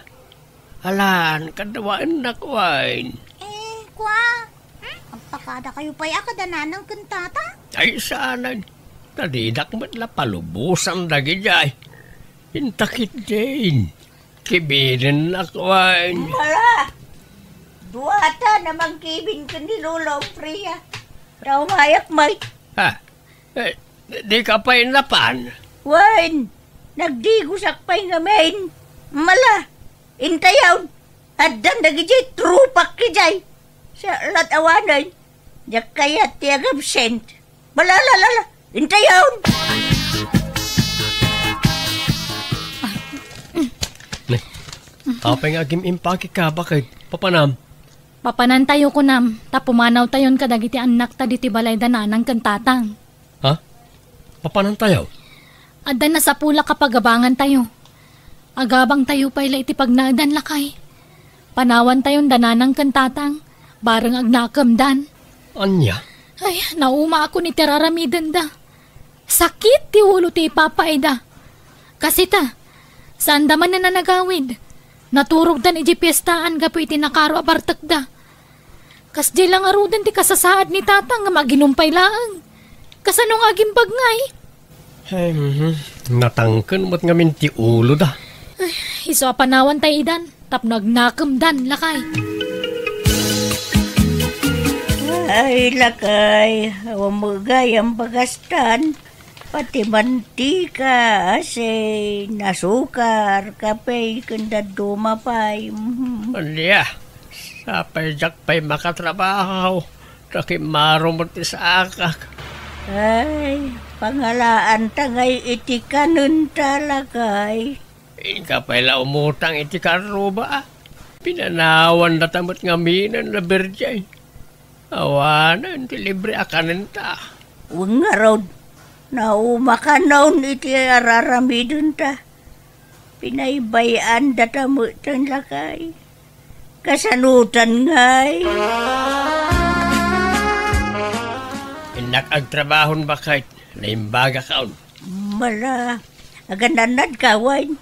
Alan, kadawaennak wen. Eh, kua? Hmm? Agpakadakayo pay a kada nanang ken tata? Ay, saanen. Ta dinak met la palubosan dagidiay. Inta ketdin. Kibinennak wen. Mala! Duata na mangkibin ken ni Lolo Priya. Taumayak met. Ha? Eh, dika pay napan? Wen, nagdigosak pay ngamin. Mala, intayon, addan dagidiay tropak idiay. Sa lat awanen, diak kayat ti agabsent. Mala, la, la, la, intayon. Ne, apay nga agim-impake ka, baket? Papanam? Papanantayo, kunam, ta pumanawtayon kadagiti annakta ditoy balay da nanang ken tatang. Ha? Papanantayo? Adda nasapul a kapagabangantayo. Agabangtayo pay la iti pagnaedan, lakay. Panawantayon da nanang ken tatang, bareng agnakemdan. Ania? Ay, naumaakon iti raramidenda. Sakit ti ulo ti ipapaayda. Kas ita, saanda manen a nagawid. Naturogdan idiay piestaan gapu iti nakaro a bartekda. Kasdiay la ngaruden ti kasasaad ni tatang nga aginom pay laeng. Kasano nga agimbag ngay? Ay, mhm. Natangken met ngamin ti uloda. Ay, isu a panawan tay idan tapno agnakemdan, lakay. Ay, lakay, awan met gayam pakastan. Pati mantika, asin, asukar, kape, ken dadduma pay. Mhm. Ania, sapay diak pay makatrabaho, ta kimmaro met ti sakak. Ay, pangalaanta ngay iti kanenta, lakay. Inka pay la umutang iti karruba, a. Pinanawandata met ngaminen la Birjay. Awanen ti libre a kanenta. Wen ngarud, naumakanon iti araramidenta. Pinaybay-andata met ten, lakay. Kasanotan ngay? Innak agtrabahon, baket. Naimbagakon. Mala, agan-annadka, wen?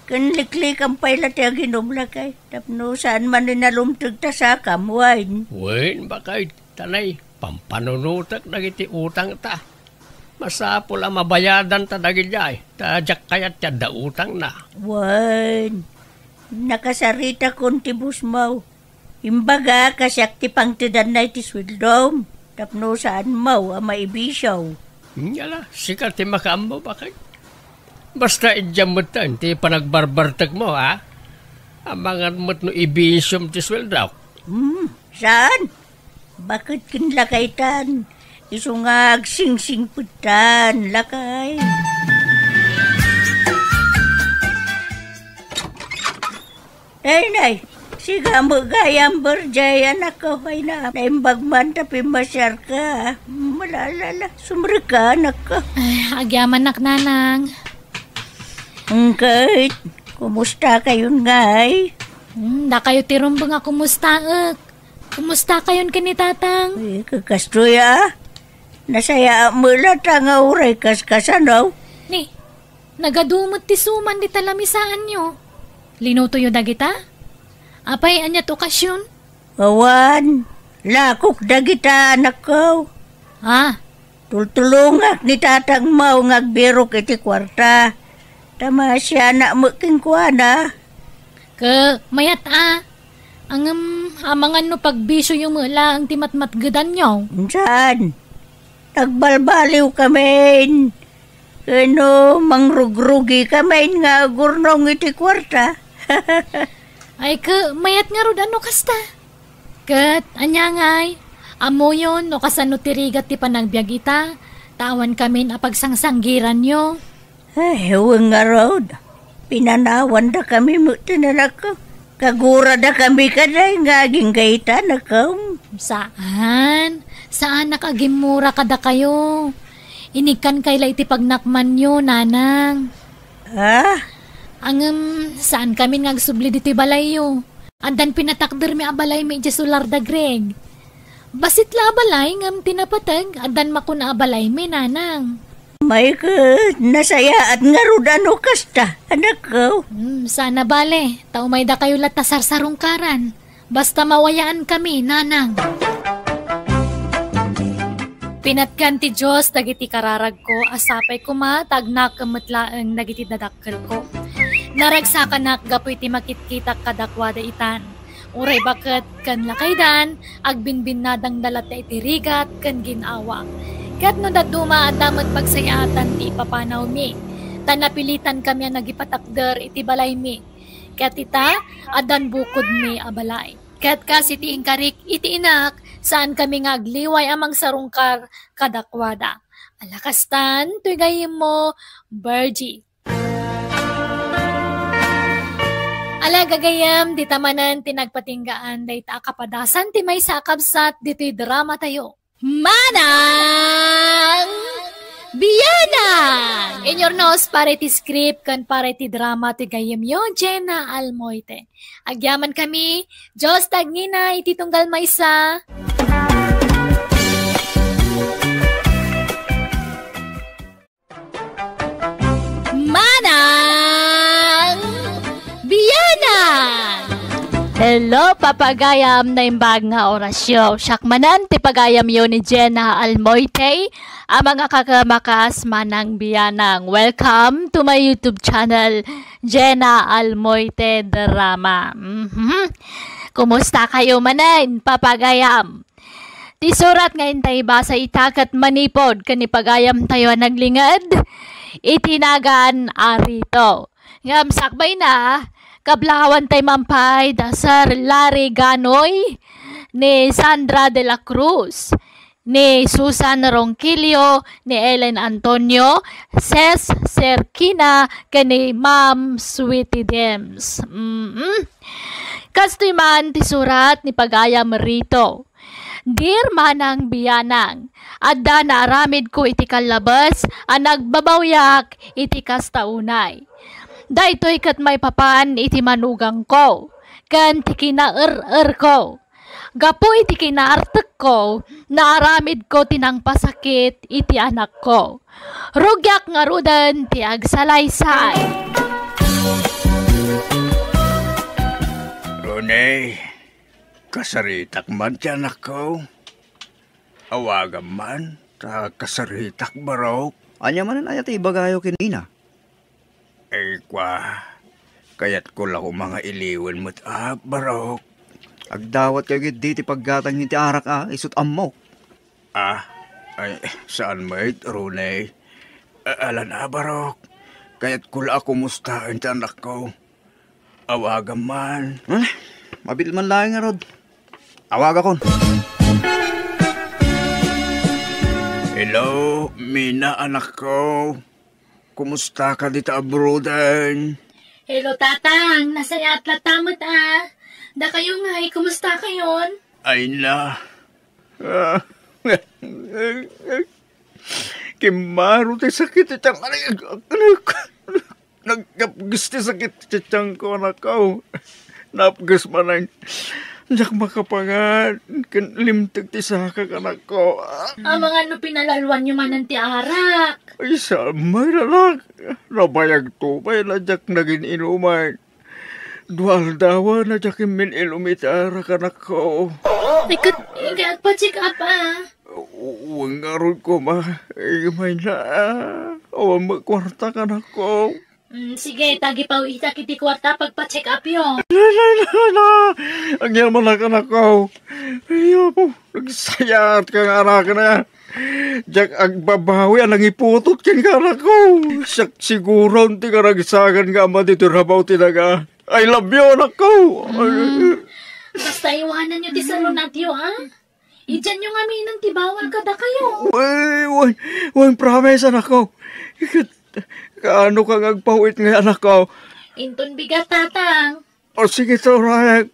Ken liklikan pay la ti aginom, lakay, tapno saan manen a lumteg ta sakam, wen? Wen, baket, ta nay, pampanunotek dagiti utangta. Masapul a mabayadanta dagidiay, ta diak kayat ti adda utangna. Wen, Nakasaritakon ti busmaw. Imbaga, kasiak ti pangtedanna iti sueldom, tapno saanmaw a maibisyo. Nyala, sika ti makaammo, bakit? Basta idiam metten ti panagbarbartekmo, ha? Amangan met no ibisyom ti sueldok. Hmm, saan? Bakit ken lakaytan? Isu nga agsingsingpettan, lakay. Ay, nay, siga met gayam, Berjay, anakko, ay na, naimbag man ta pimmasiarka. Malalala, sumrekka, anakko. Ay, agyamanak, nanang. Ngket, kumusta kayon ngay? Hmm, dakayo ti rumbeng a kumustaek. Kumusta kayon ken ni tatang? Eh, kakastoy, ah. Nasayaat met latta nga uray kaskasano. Ni, nagadu met ti suman dita lamisaanyo. Linutoyo dagita? Apay, ania ti okasion? Awan, lakok dagita, anakko. Ah. Tultulongak ni tatangmo nga agbirok iti kuarta. Ta maasianak met kenkuana. Ke, mayat a. Ngem, amangan no pagbisioyo met laeng ti matmatgedanyo. Saan? Nagbalbaliwkamin. Ken no, mangrugrugikamin nga agurnong iti kuarta. Ay, ke, mayat ngarud a no kasta. Ket, ania ngay? Ammoyon no kasano ti rigat ti panagbiag ita, ta awankamin a pagsangsangiranyo. Ay, wen ngarud. Pinanawandakami met ti nanakko. Kaguradakami kadi nga agingga ita, anakko. Saan. Saanak a gimmura kadakayo. Inikkankay la iti pagnakmanyo, nanang. Ha? Ngem, saankamin nga agsubli ditoy balayyo. Addan pinatakdermi a balaymi idiay solar da Greg. Bassit la a balay ngem ti napateg, addan makuna a balaymi, nanang. Mayat, nasayaat ngarud a no kasta, anakko. Hmm, saan a bale, ta umaydakayo latta sarsarungkaran. Basta mawayaankami, nanang. Pinatgan ti Dios dagiti kararagko a sapay koma ta agnakem met laeng dagiti dadakkelko. Naragsakanak gapu iti makitkitak kadakuada itan. Uray baket ken lakaydan, agbinbinnadangda latta iti rigat ken gin-awa. Ket no dadduma, adda met pagsayaatan ti ipapanawmi, ta napilitankami a nagipatakder iti balaymi. Ket ita, addan bukodmi a balay. Ket kas iti inkarik iti inak, saankami nga agliway a mangsarungkar kadakuada. Ala kastan, toy gayyemmo, Virgie. Ala gagayyem, dita manen ti nagpatinggaan dayta a kapadasan ti maysa a kabsat ditoy dramatayo. Manang Bianang! Inurnos para iti script ken para iti drama ti gayyemyo, Jenna Almoite. Agyamankami, Dios ti agngina iti tunggal maysa. Manang Bianang! Hello, papagayam, naimbag nga orasyo. Siak manen ti pagayamyo ni Jenna Almoite, a mangakakemakas, Manang Bianang. Welcome to my YouTube channel, Jenna Almoite Drama. Mhm. Kumusta kayo manen, papagayam? Ti surat nga intay basa ita ket manipud ken ni pagayamtayo a naglinged iti nagan a Rito. Ngem sakbayna, kablaawantayo man pay da Sir Larry Ganoy, ni Sandra de la Cruz, ni Susan Ronquillo, ni Ellen Antonio, Ses Serkina, ken ni Ma'am Sweetie Dems. Mm-mm. Kastoy man ti surat ni pagayam Rito. Dear Manang Bianang, adda naaramidko iti kallabes a nagbabawiak iti kasta unay. Daytoy ket maipapan iti manugangko ken ti kinaer-erko. Gapu iti kinaartekko, naaramidko ti nangpasakit iti anakko. Rugiak ngaruden ti agsalaysay. Rone, kasaritak man ti anakko. Awagam man, ta kasaritak barok. Ania manen aya ti ibagayo ken ina? Ay, kua, Kayatko la koma nga iliwen met, a, Barok. Agdawatkayo ketdi ti paggatang iti arak, a, isut' ammok. Ah, ay, saan met, Roney. A-, alan a, Barok. Kayatko la a kumustaen ti anakko. Awagam man. Eh, mabil man laeng ngarud. Awagakon. Hello, Mina, anakko. Kumustaka dita abroaden? Hello, Tatang. Nasayaat latta met, a. Dakayo ngay, kumustakayon? Ay na. Ah. Kimmaro ti sakit ti tiyan. Ay, anak. Nagkapges ti sakit ti tiyanko, anakko. Napges manen. Diak makapangan ken limteg ti sakak, anakko. Amangan no pinalalwanyo manen ti arak. Ay, saan met, anak. Nabayagto pay a diak nagin-inuman. Dua aldaw a diak immin-ilum iti arak, anakko. Ikat, ikat pa-check up, a. Wen ngarud koma, imayna. Awan met kuarta, anakko. Mm, sige, ta agipaw-itak iti kuarta pagpa-check up yo. La, la, la, la. Agyamanak, anakko. Ay, Apo, nagsayaatka nga anak na. Diak agbabawi a nangiputot kenka, anakko. Siak siguron ti karagsakan nga ama ditoy rabaw ti daga. I love you, anakko. Mm. Basta iwananyo ti salunatyo, a? Idianyo ngaminen ti bawal kadakayo. Wen, wen, wen, promise, anakko. Ket, kaano ka nga agpaw-it ngay, anakko? Inton bigat, Tatang. O, sige, Torek.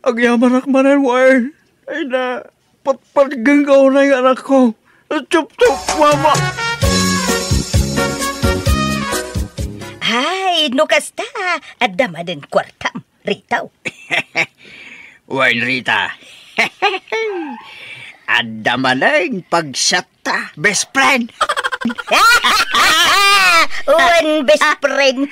Agyamanak manen, wen. Ay na, patpatgengka unay nga anakko. Tsup, tsup, mama. Ay, no kasta, adda manen kuartam. Rito. Wen, Rita. Adda manen pagsatta, best friend. Wen, best friend.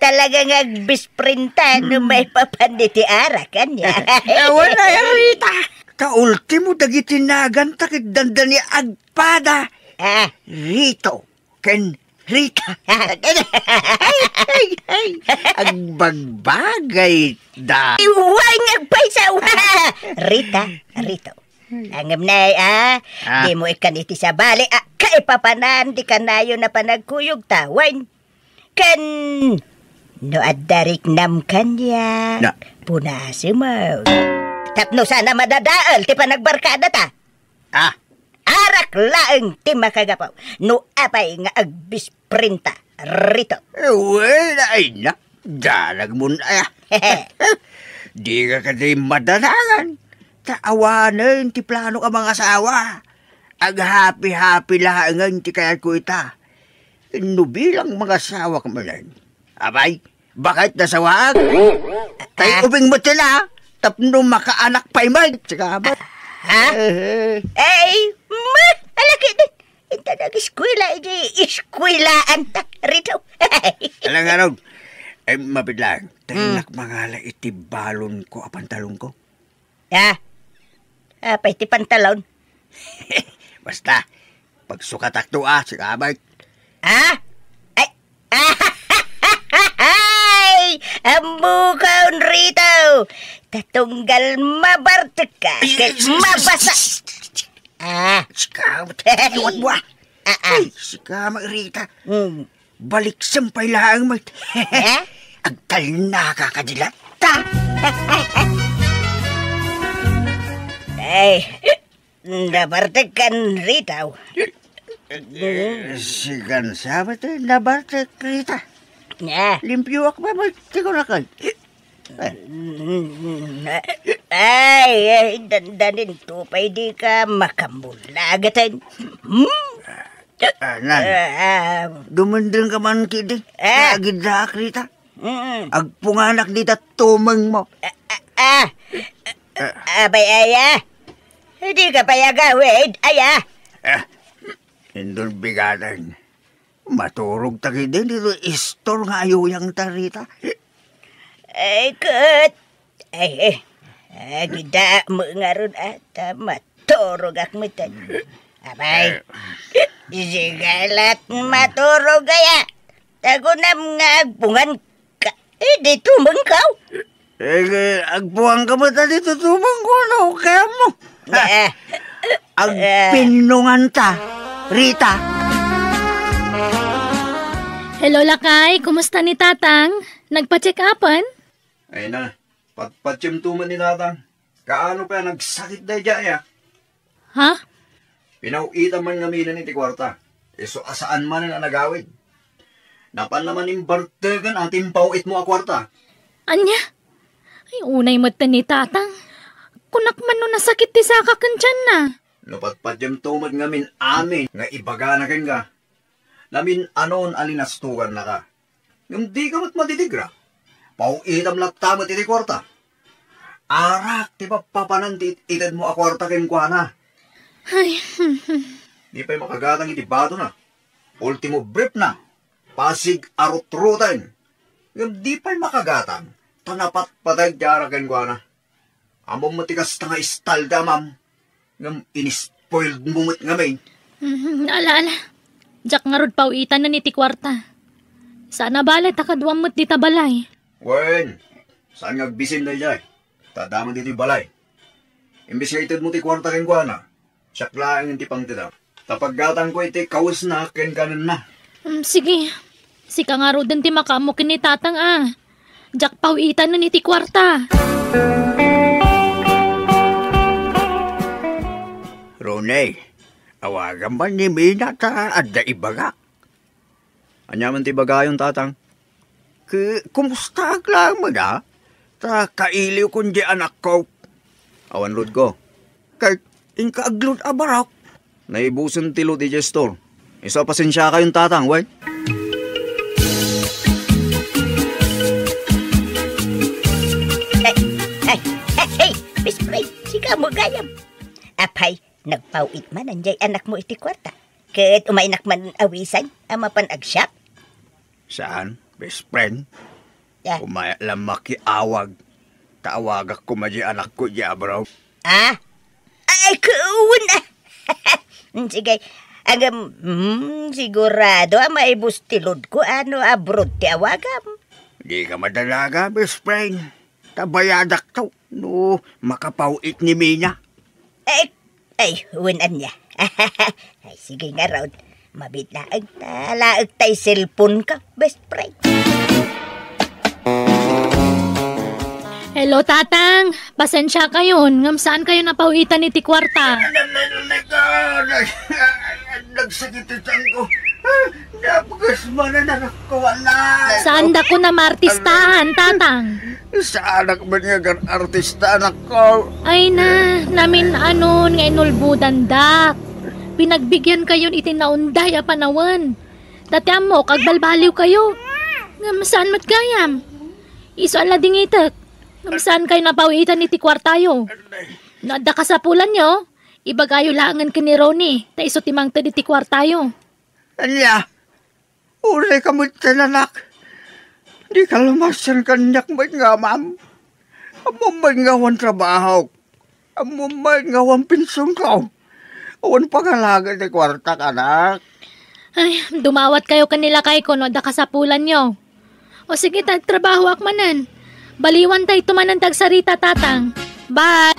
Talaga nga best friend ta, no maipapan iti arak, ania. Eh, wen, ay, Rita. Kaultimo dagiti naganta ket dandani agpada. Ah. Rito. Ken Rita. Ay, ay, ay, agbagbagay da. Iway nga agpaysa. Rita, Rito. Ngem nay, a, ah, dimo ikkan iti sabali, a, kaipapanan ti kanayon a panagkuyogta, wen. Ken, no adda riknam kaniak, na, punasem. Tapno saan a madadael ti panagbarkadata. Ah, arak laeng ti makagapu no apay nga agbisprinta, Rito. Eh, wen, ay na, dalagmon aya. Dika kadi madanangan. Ta awanen ti planok a mangasawa. Aghapi-hapi laengen ti kayatko ita. No bilang mangasawak manen, apay, baket nasawaak. Tay, ah, ubing met la, tapno makaanak pay met. Sika met. Ha? Eh. Ay, ma, alaki din. Inta nag-eskwela, idi eskwelaan ta, Rito. Alangan, ay, mabit lang. Hmm. Tayo nak mangala iti balon ko a pantalon ko. Ah? Apay ti pantalon? Basta, pagsukatak to, ah, si Kabay. Ah? Ay! Ay! Ammokon, Rito! Ta tunggal mabartek ka, ket mabasa. Ah. Si Kabay, iwan mo, ah. Ah, ah. Ay, si Kabay, Rita. Hmm. Baliksem pay laeng met. Eh? Agtalnaka kadi latta. Ay, nabartek kan Rita. Eh, sikan sabat, eh, nabartek Rita. Ah. Limpioak pa met, ti kunak. Ay, ay, dandanin to pay di ka makamulagaten. Hmm? Ah, nan. Ah, ah. Dumundeng ka man kidi. Ah. Agiddaak, Rita. Mm. Agpunganak dita tumeng mo. Ah, ah, ah. Ah. Abay, aya. Di ka pay agawid, aya. Ah. Indon bigaden. Maturog ta kidi dito istor nga ayuyang ta, Rita. Ay, ket. Ay, eh. Agida mo ngarud, ah, ta maturog ak metten. Abay. Eh. Sigalat maturog aya. Ta kunam nga agpungan ka. Dito man ka. Eh, agpuan ka met dito, tumang ko, ano, kaya mo? Eh. Agpinnunganta, Rita. Hello, lakay. Kumusta ni Tatang? Nagpa-check-upan? Ay na, patpatsem tuman ni Tatang. Kaano pay nagsakit daydiay, a? Ha? Pinaw-itam man ngamin iti kuarta. Isu a saan manen a nagawid. Napan naman imbarteken a timpaw-itmo a kuarta. Ania? Ay, unay met ni Tatang. Kunak man no nasakit ti saka ken tianna. No patpatiem to met ngamin amin nga ibagana kenka. Namin-anon a linastugannaka. Ngem dika met madidgra. Paw-itam latta met iti kuarta. Arak ti pappapanan ti it-itedmo a kuarta kenkuana. Ay, Di pay makagatang iti batona. Ultimo briefna, pasig a rutruten. Ngem di pay makagatang, ta napatpateg ti arak kenkuana. Ammom met ti kasta nga istalda, ma'am. Ngem inispoiled mo met ngamin. Mhm, ala, ala. Diak ngarud paw-itanen iti kuarta. Saan a bale ta kaduam met dita balay. Wen, saan nga agbisin daydiay? Ta adda met ditoy balay. Imbes nga itedmo ti kuarta kenkuana, siak laeng ti pangtedam. Ta paggatangko iti kawesna ken kanenna. Mm, sige. Sika ngaruden ti makaammo ken ni Tatang a. Diak paw-itanen iti kuarta. Ronnie, awagam man ni Mina ta adda ibagak. Ania man ti ibagayon, Tatang? Ki-, kumustaak laeng met, a? Ta kailiwkon diay anakko. Awan loadko. Ket inka agload a barok. Naibusen ti load idiay store. Isu a pasensiakayon, Tatang, wen? Ay, ay, ay, ay, best friend, sika mo gayam. Apay, nagpaw-it man diay anakmo iti kuarta. Ket umaynak man awisan a mapan agsiak? Saan, best friend? Ya. Umayak lang makiawag. Ta awagak koma diay anakko diay abroad. Ah? Ay, kuwan, ah. Sige. Agam, hmm, sigurado a maibus ti loadko a no abroad ti awagam. Di ka madalaga, best friend. Ta bayadakto no makapaw-it ni Mina. Ay, ay, wen ania. Ay, sige ngarud. Mabiit laeng ta laeng tay cellphone ka, best friend. Hello, Tatang. Pasensiakayon, ngem saankayo napaw-itan iti kuarta? Nagsakit ti tianko. Napgas man a nakawala. Saandakon a maartistahan, Tatang. Saanak man nga agarartista, anakko. Ay na, namin-anon nga inulbodandak. Pinagbigyankayon iti naunday a panawen. Ta ti ammok, agbalbaliwkayo. Ngem saan met gayam? Isu a ladingitek. Ngem saankayo napaw-itan iti kuartayo. No adda kasapulanyo, ibagayo laengen ken ni Ronnie, ta isu ti mangted iti kuartayo. Ania? Uray ka met, anak. Dika lumasan kaniak met nga amam. Ammom met nga awan trabahok. Ammom met nga awan pensionko. Awan pangalaga ti kuartak, anak. Ay, dumawatkayo ken ni lakayko no adda kasapulanyo. O sige, ta agtrabahoak manen. Baliwantayto manen ti agsarita, Tatang. Bye!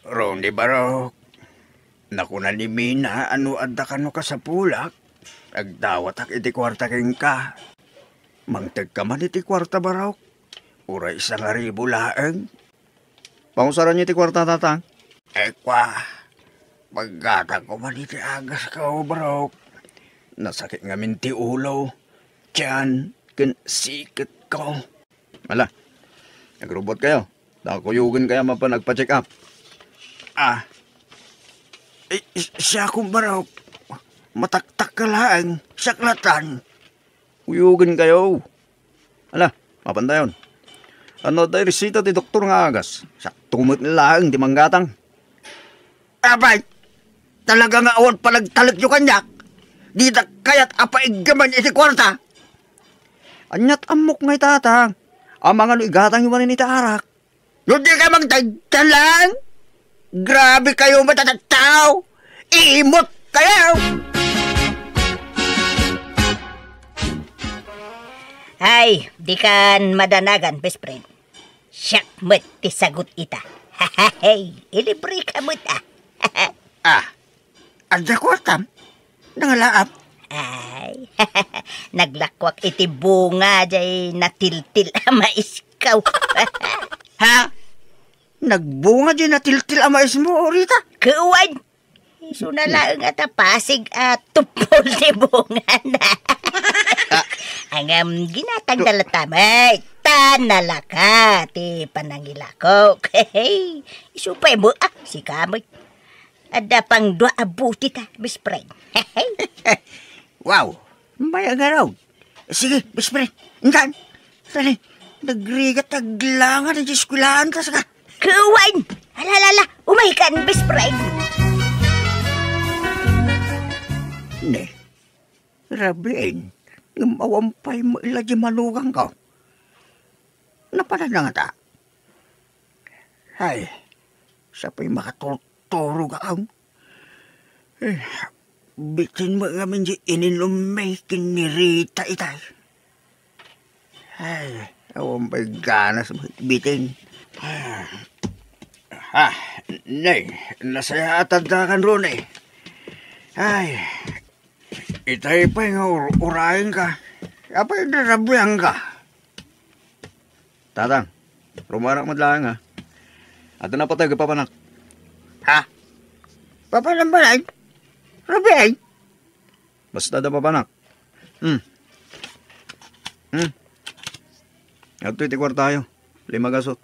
Ronnie Barok. Nakuna ni Mina a no adda kano kasapulak, agdawatak iti kuarta kenka. Mangtegka man iti kuarta, Barok. Uray sangaribu laeng. Pangusaranyo iti kuarta, Tatang? Ekwa, paggatangko man iti agasko, Barok. Nasakit ngamin ti ulo, tian, ken siketko. Ala, agrubotkayo. Ta kuyogenkayo a mapan agpa-check up. Ah. Eh, si-, siak, Barok. Mataktak ka laeng. Siak latan. Kuyogenkayo. Ala, mapantayon. Ano adda iresita ti doktor nga agas? Siakto met laeng ti manggatang. Apay, talaga nga awan panagtalekyo kaniak? Dita kayat a paiggaman iti kuarta? Aniat ammok nga itata? Amangan no igatangyo manen iti arak? No di ka magdagdalan? Grabe kayo matatattao! Imot kayo! Ay, dikan madanagan, best friend. Siak met ti sagut ita. Hey, ilibre ka met, ah. Ah, adda kuartam? Nangalaap? Ay, naglakuak iti bunga jay natiltil a maiskaw. Ha? Nagbunga jay natiltil a maismo, Rita? Kuwan, isuna laeng a ta pasig a tuppol ti bungana. Ah. Ngem ginatangda latta met, ta nalaka ti panangilako. Isu pay mo, ah, sika met. Adda pay dua a buti ta, best friend. Wow, mayat ngarud. Sige, best friend, intan. Dali, nagrigat aglangan ti eskwelahan ta saka. Kuwan! Alalala, umaykan, best friend. Ne, rabiin, ngem awan pay maila di manugang ko. Napanan na ngata. Ay, siya pay makaturturog ako. Eh, bitin mo ngamin di ininum mi ken ni Rita itay. Ay, awan pay ganas mo bitin. Ah, ne, nasayaat adda kan Rone. Ay, itay pay nga ur-, urayen ka. Apay narabian ka? Tatang, rumarak met laeng, ha? Adda napateg a papanak. Ha? Papanak balay? Rabiay? Basta adda papanak. Hmm. Hmm. Adtoy ti kuartayo. Lima gasut.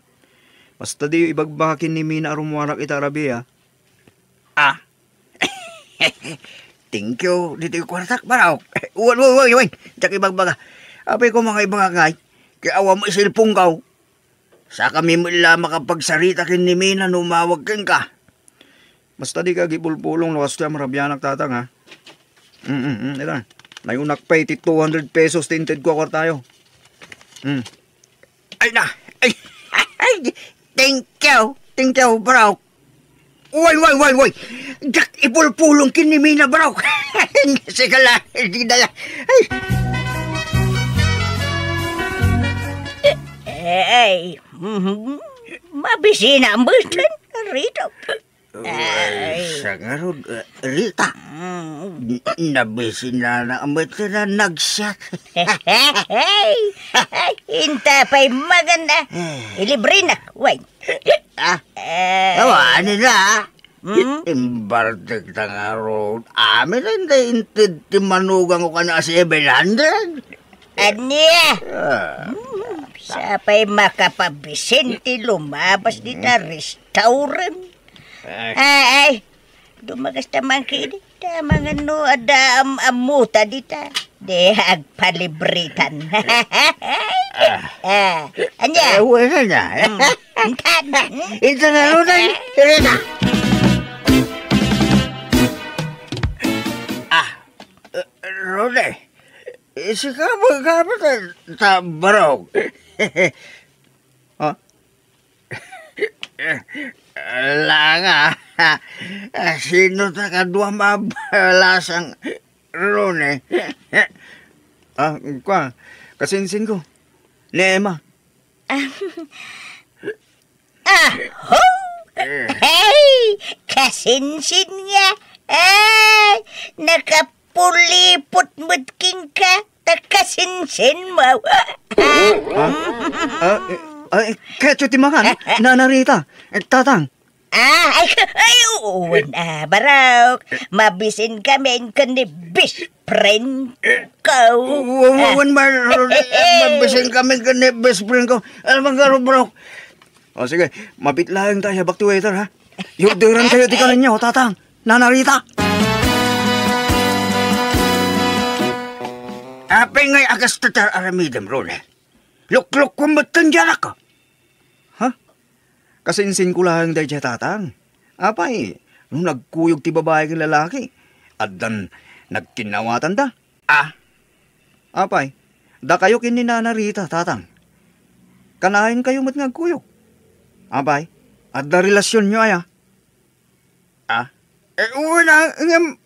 Basta diyo ibagbaka ken ni Mina a rumuarak ita a rabii, ha? Ah. Thank you, ditoy kuartak, Barok. Wen, wen, wen, wen. Diak ibagbaga. Apay ko mangibaga ngay, ket awan mo iselpon ko. Sakami met la makapagsarita ken ni Mina no umawag kenka. Basta dika agipulpulong no kastoy a marabianak, Tatang, ha? Mm, mm, mm, ita. Nayunak pay ti two hundred pesos ti intedko a kuartayo. Mm. Ay na! Ay, ay, thank you! Thank you, bro! Way, way, way, way! Diak ipulpulong ken ni Mina, bro! Sige la, di daya. Ay! Eh, ay, mhm. Mabisina ang bulton, Rito. Ay, ay, siya ngarud, eh, Rita. Mm. N-, nabisina na, amat na nagsiak. Hey, ay, inta pa'y maganda. Eh. Ilibrenak, wait. Ah? Eh. Awa, ano na? Hmm? Imbartek ta ngarud. Amin ang nainted ti manugang ko kana seven hundred. Ania? Ah. Hmm, sapay makapabisin ti lumabas dita restaurant. Ay. Ay, ay. Dumagas ta man kini. Ta mangano adda am-, ammuta dita. Di agpalibritan. Ah. Ah, ania? Eh, wala na. Hmm. Intan. Intan na, Roday. Irina. Ah, eh, Roday. Eh, sika ba gamit ta barok? Ha? Langa. Sino ta kadua mabalasang Rune? Ah, kwa, kasinsin ko. Ni Emma. Aho! Eh. Hey! Kasinsin nga! Ay! Nakapulipot met kenka, ta kasinsin mo. Ah? Ah, eh, ah, eh, ketso ti mangan, Nana Rita. Eh, Tatang. Ah, ay, ay, oo, ah, Barok. Mabisin kami ken ni best friend ko. Wa-, wa-, Ah. wan mar-, mabisin kami ken ni best friend ko. Alam mo, Barok. O, sige, mapit laeng tayo, back to waiter, ha? Yurderan kayo, di ka ninyo, Tatang. Nana Rita. Apay ngay a kasta ti aramidem, Rune? Luklukko met ti anak ko. Ha? Kasinsin ko laeng daydiay, Tatang. Apay, no nagkuyog ti babai ken lalaki, addan nagkinnawatanda. Ah? Apay, dakayo ken ni Nana Rita, Tatang. Kanayon kayo met nga agkuyog. Apay, adda relasionyo aya? Ah? Eh, wala, ngem,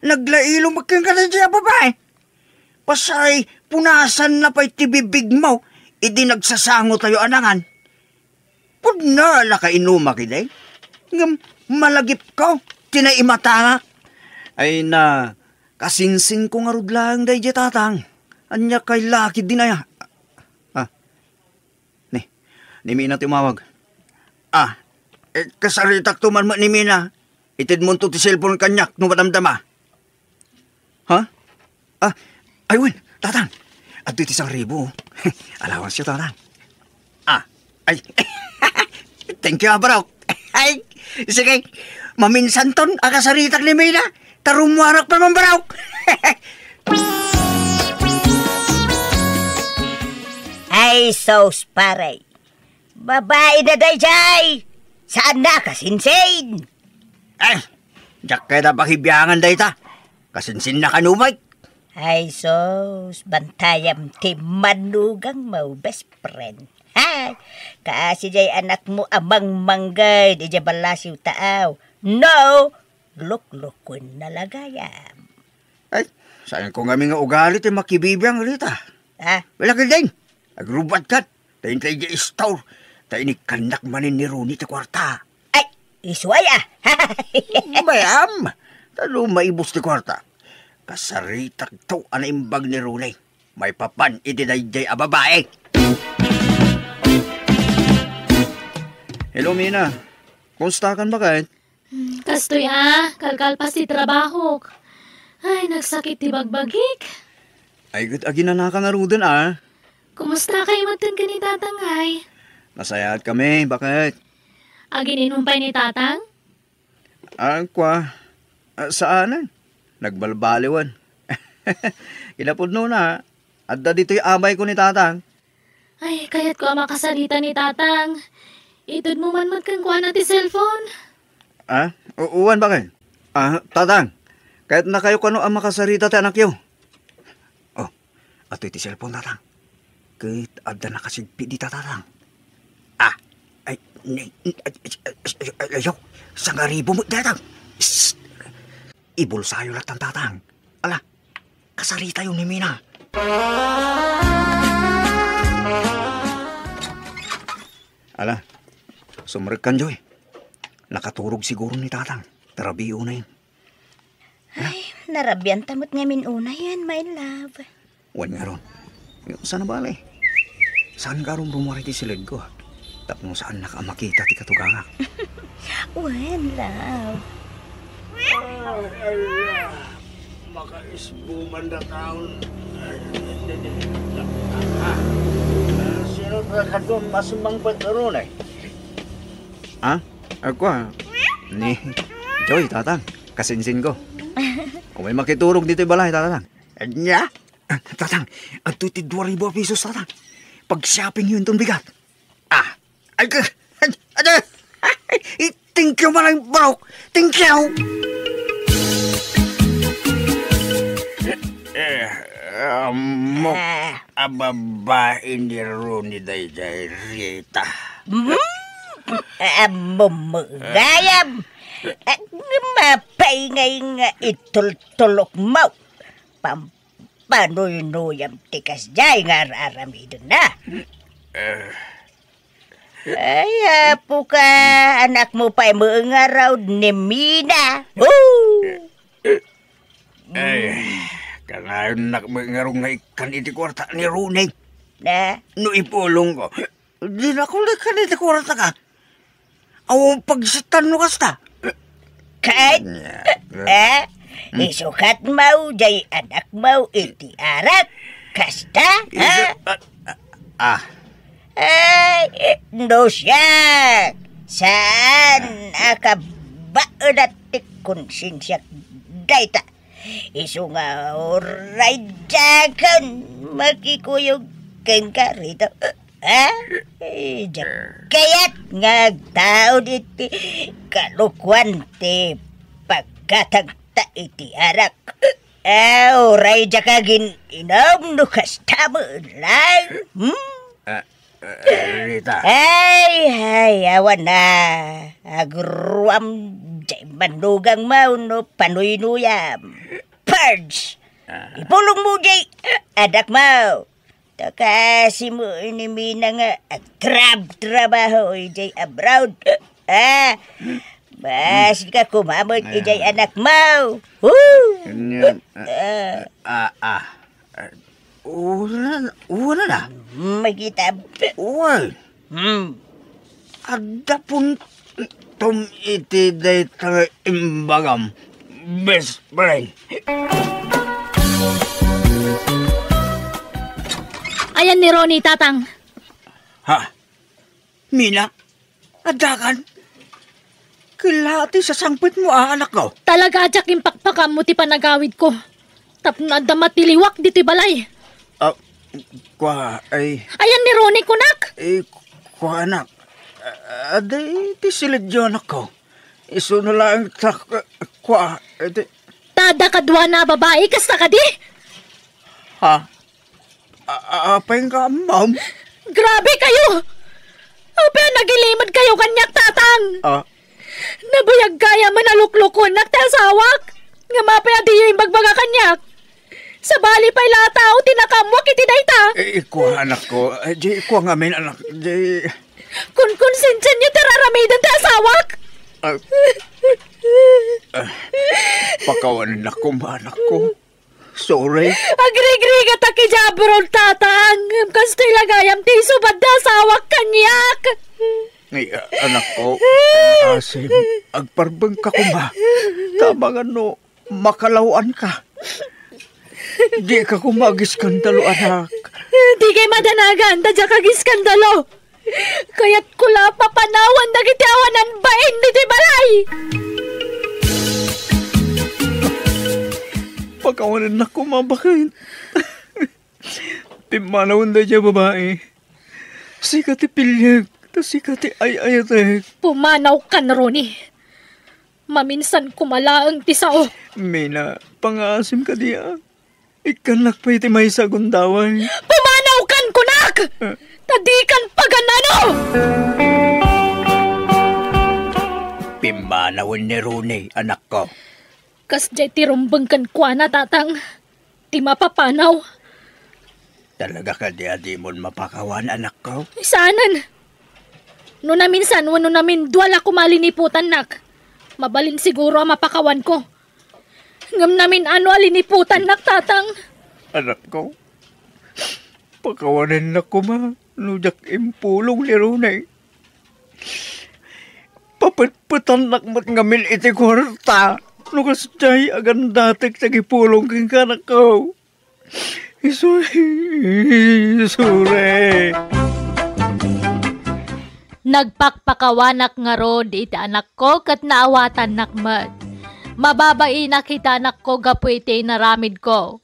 naglailo met kenka daydiay a babai. Pasay, punasanna pay ti bibigmo idi nagsasangotayo a nangan. Pudno la kainumak idi. Ngem malagipko ti naimatangak. Ay na, kasinsinko ngarud laeng daydiay, Tatang. Ania kay laki dinaya? Ah, ni, ni Mina ti umawag. Ah, eh, kasaritakto man met ni Mina. Itedmonto ti cellphone kaniak no madamdama. Ha? Ah, ay wen, Tatang. Adtoy ti sangribu. Allowance-yo, Tatang. Ah, ay. Thank you, ah, bro. Ay, sige. Maminsanton a kasaritak ni Mina. Ta rummuarak pa man, bro. Ay, sus, pare. Babaina daydiay! Saanna a kasinsin! Ay, diak kayat a pakibiangan dayta. Kasinsinna kano met. Ay sus, bantayam ti manugangmo, best friend. Hay, kaasi diay anakmo a mangmangged idiay ballasiw taaw. No, luklukuenna la gayam. Ay, saanko ngamin nga ugali ti makibibiang, Rita. Ah? Wala ka din. Agrubat kat. Ta intay di store. Ta inikkannak manen ni Ronnie ti kuarta. Ay, isu aya. Mayam. Ta no maibus ti kuarta, kasaritakto a naimbag ni Ronnie. Maipapan iti daydiay a babai. Hello, Mina. Kumustakan, baket? Hmm, kastoy a, kalkalpas ti trabahok. Ay, nagsakit ti bagbagik. Ay, ket aginanaka ngaruden a. Kumusta kayo met ken ni Tatang, ay? Nasayaat kami, baket? Agin-inom pay ni Tatang? Ah, kua, ah, saanen. Nagbalbaliwan. Kinapudnona, adda ditoy amayko ni Tatang. Ay, kayatko a makasarita ni Tatang. Itedmo man met kenkuana ti cellphone. Ah? U-, uwan, baket? Ah, Tatang, kayatnakayo kano a makasarita ti anakyo? Oh, adtoy ti cellphone, Tatang. Ket adda nakasigpit dita, Tatang. Ah, ay, ni, ni, ay, ay, ay, ay, ayaw. Sangaribu met, Tatang. Psst! Ibulsayo lattan, Tatang. Ala, kasaritayo ni Mina. Ala, sumrekkan, Joy. Nakaturog siguro ni Tatang. Tarabiyo na yun. Ay, narabian ta met ngamin unayen, my love. Wen ngarud. Saan a bale? Saan ngarud rummuar iti siledko? Tapno saannak a makita ti katugangak. Wen, love. Ay, ay, makaisbuman da taon. Sino ba kadun mas mangpagkaroon, eh? Ah? Ako, ah. Ni Joy, Tatang. Kasinsin ko. Umay makiturog ditoy balay, Tatang. Anya? Ah, Tatang, adtoy ti dua ribu a pesos, Tatang. Pag-shopping yun itong bigat. Ah, ay, ka, ay, ay, ay, thank you, Manang Barok. Thank you. Eh, amok Ah. a babae ni Ronnie daydiay, Rita. Hmm? Ammom gayam. Ah, mapaingay nga itultulok mo. Pam-, panuynuyam ti kasdiay nga ar-aramidenna. Eh. Ay, apo ka, anakmo pay met ngarud ni Mina. Oh! Ay, kanayon nak met ngarud nga ikkan iti kuarta ni Ronnie. Na? No ipulong ko, di na ko ikkan iti kuarta ka. Awan pagsatan no kasta. Ket, Nya, eh, eh, isukat mo jay anak mo iti arak. Kasta, Isu-, ha? ah, ah, ah. Ay, no siak, saan a kabaelat ti konsensiak dayta? Isu nga uray diak makikuyog kenka, Rita. Ah? Eh, diak kayat nga agtaud iti kalokuan ti paggatangta iti arak. Ah, uray diak agin-inom no kasta met laeng. Hmm? Ah, ah, Rita. Ay, ay, awan na. Agruam jay manugangmo no panuynuyam. Purge! Ah. Ipulongmo jay anakmo. Ta kasimo ni Mina nga agrab trabaho idiay abroad. Ah, basi ka kumamot idiay anakmo. Woo! Ania, ah, ah, ah, ah, ura, ura na. Makita. Uy. Hmm. Adda puntom iti dayta nga imbagam, best friend. Ayan ni Ronnie, Tatang. Ha? Mina? Addakan? Kella ti sasangpetmo a anakko? Talaga a diak impakpakammo ti panagawidko. Tapno adda matiliwak ditoy balay. Ah, kua, ay. Ayan ni Ronnie, kunak. Eh, kua, anak. Ah, adda ti silidyo, anakko. Isuno laeng ta, kua, iti. Ta adda kaduana a babai, kasta kadi? Ha? A-, a-, apay nga ammom? Grabe kayo! Apay a nagilimedkayo kaniak, Tatang? Ah. Nabayag gayam a luklukoennak ti asawak. Ngem apay a diyo imbagbaga kaniak? Sabali pay la a tao ti nakaammoak iti dayta. Eh, ikua, anakko. Eh, di ikua ngamin, anak. Di. Kunkonsensianyo ti ar-aramiden ti asawak. Ah. Ah. Pakawanennak koma, anakko. Sorry. Agrigrigatak idiay abroad, Tatang. Ngem kastoy la gayam ti isubad ti asawak kaniak. Ay, a-, anakko, asim, agparbengka koma. Ta amangan no makalaw-anka. Dika koma agiskandalo, anak. Dikay madanagan ta diak agiskandalo. Kayatko la a papanawan dagiti awanan bain ditoy balay. Pakawanennak koma, baket. Pimmanawen daydiay a babai. Sika ti piliek, ta sika ti ay-ayatek. Pumanawkan, Ronnie. Maminsan koma laeng ti sao. Mina, pangaasim kadi a. Ikkannak pay ti maysa a gundaway. Pumanawkan, kunak! Eh. Ta dikan pagan-ano! Pimmanawen ni Ronnie, anakko. Kasdiay ti rumbeng kenkuana, Tatang. Ti mapapanaw. Talaga kadi a dimon mapakawan, anakko? Saanen. No naminsan wenno namindua la koma a liniputannak, mabalin siguro a mapakawanko. Ngem namin-ano a liniputannak, Tatang. Anakko, pakawanennak koma no diak impulong ni Ronnie. Papetpetannak met ngamin iti kuarta no kasdiay agandatek ti agipulong kenka, anakko. Isu-, isure. Nagpakpakawanak ngarud iti anakko ket naawatannak met. Mababainak iti anakko gapu iti inaramidko.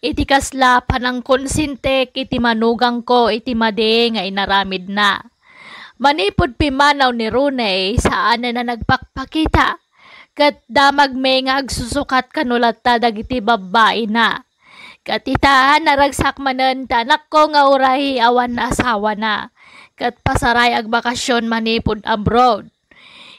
Iti kasla panangkonsentek iti manugangko iti madi nga inaramidna. Manipud pimmanaw ni Ronnie, saanen a nagpakpakita. Ket damagmi nga agsusukat kano latta dagiti babbaina. Ket ita, naragsak manen ti anakko nga uray awan asawana, ket pasaray agbakasyon manipud abroad.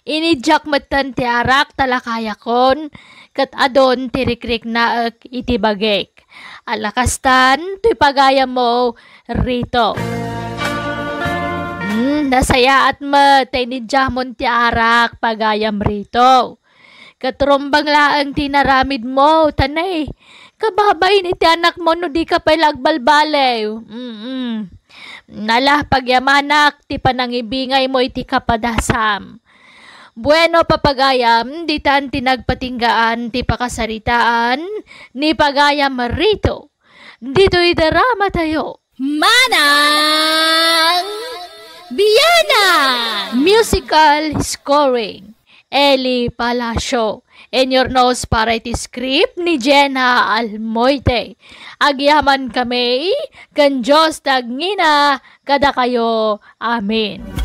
Inidiak metten ti arak ta lakayakon, ket adun ti rikriknaek iti bagik. Ala kastan, toy pagayammo, Rito. Hmm, nasayaat met ta inidiamon ti arak, pagayam Rito. Ket rumbeng laeng ti inaramidmo, ta nay, kababain iti anakmo no dika pay la agbalbaliw. Mm-mm. Nala, pagyamanak ti panangibingaymo iti kapadasam. Bueno, papagayam, ditan ti nagpatinggaan ti pakasaritaan ni pagayam Rito. Ditoy drama tayo. Manang Biyanan! Musical scoring, Eli Palacio. Inyurnos para iti script ni Jenna Almoite. Agyaman kami, ken Dios ti agngina kadakayo. Amen.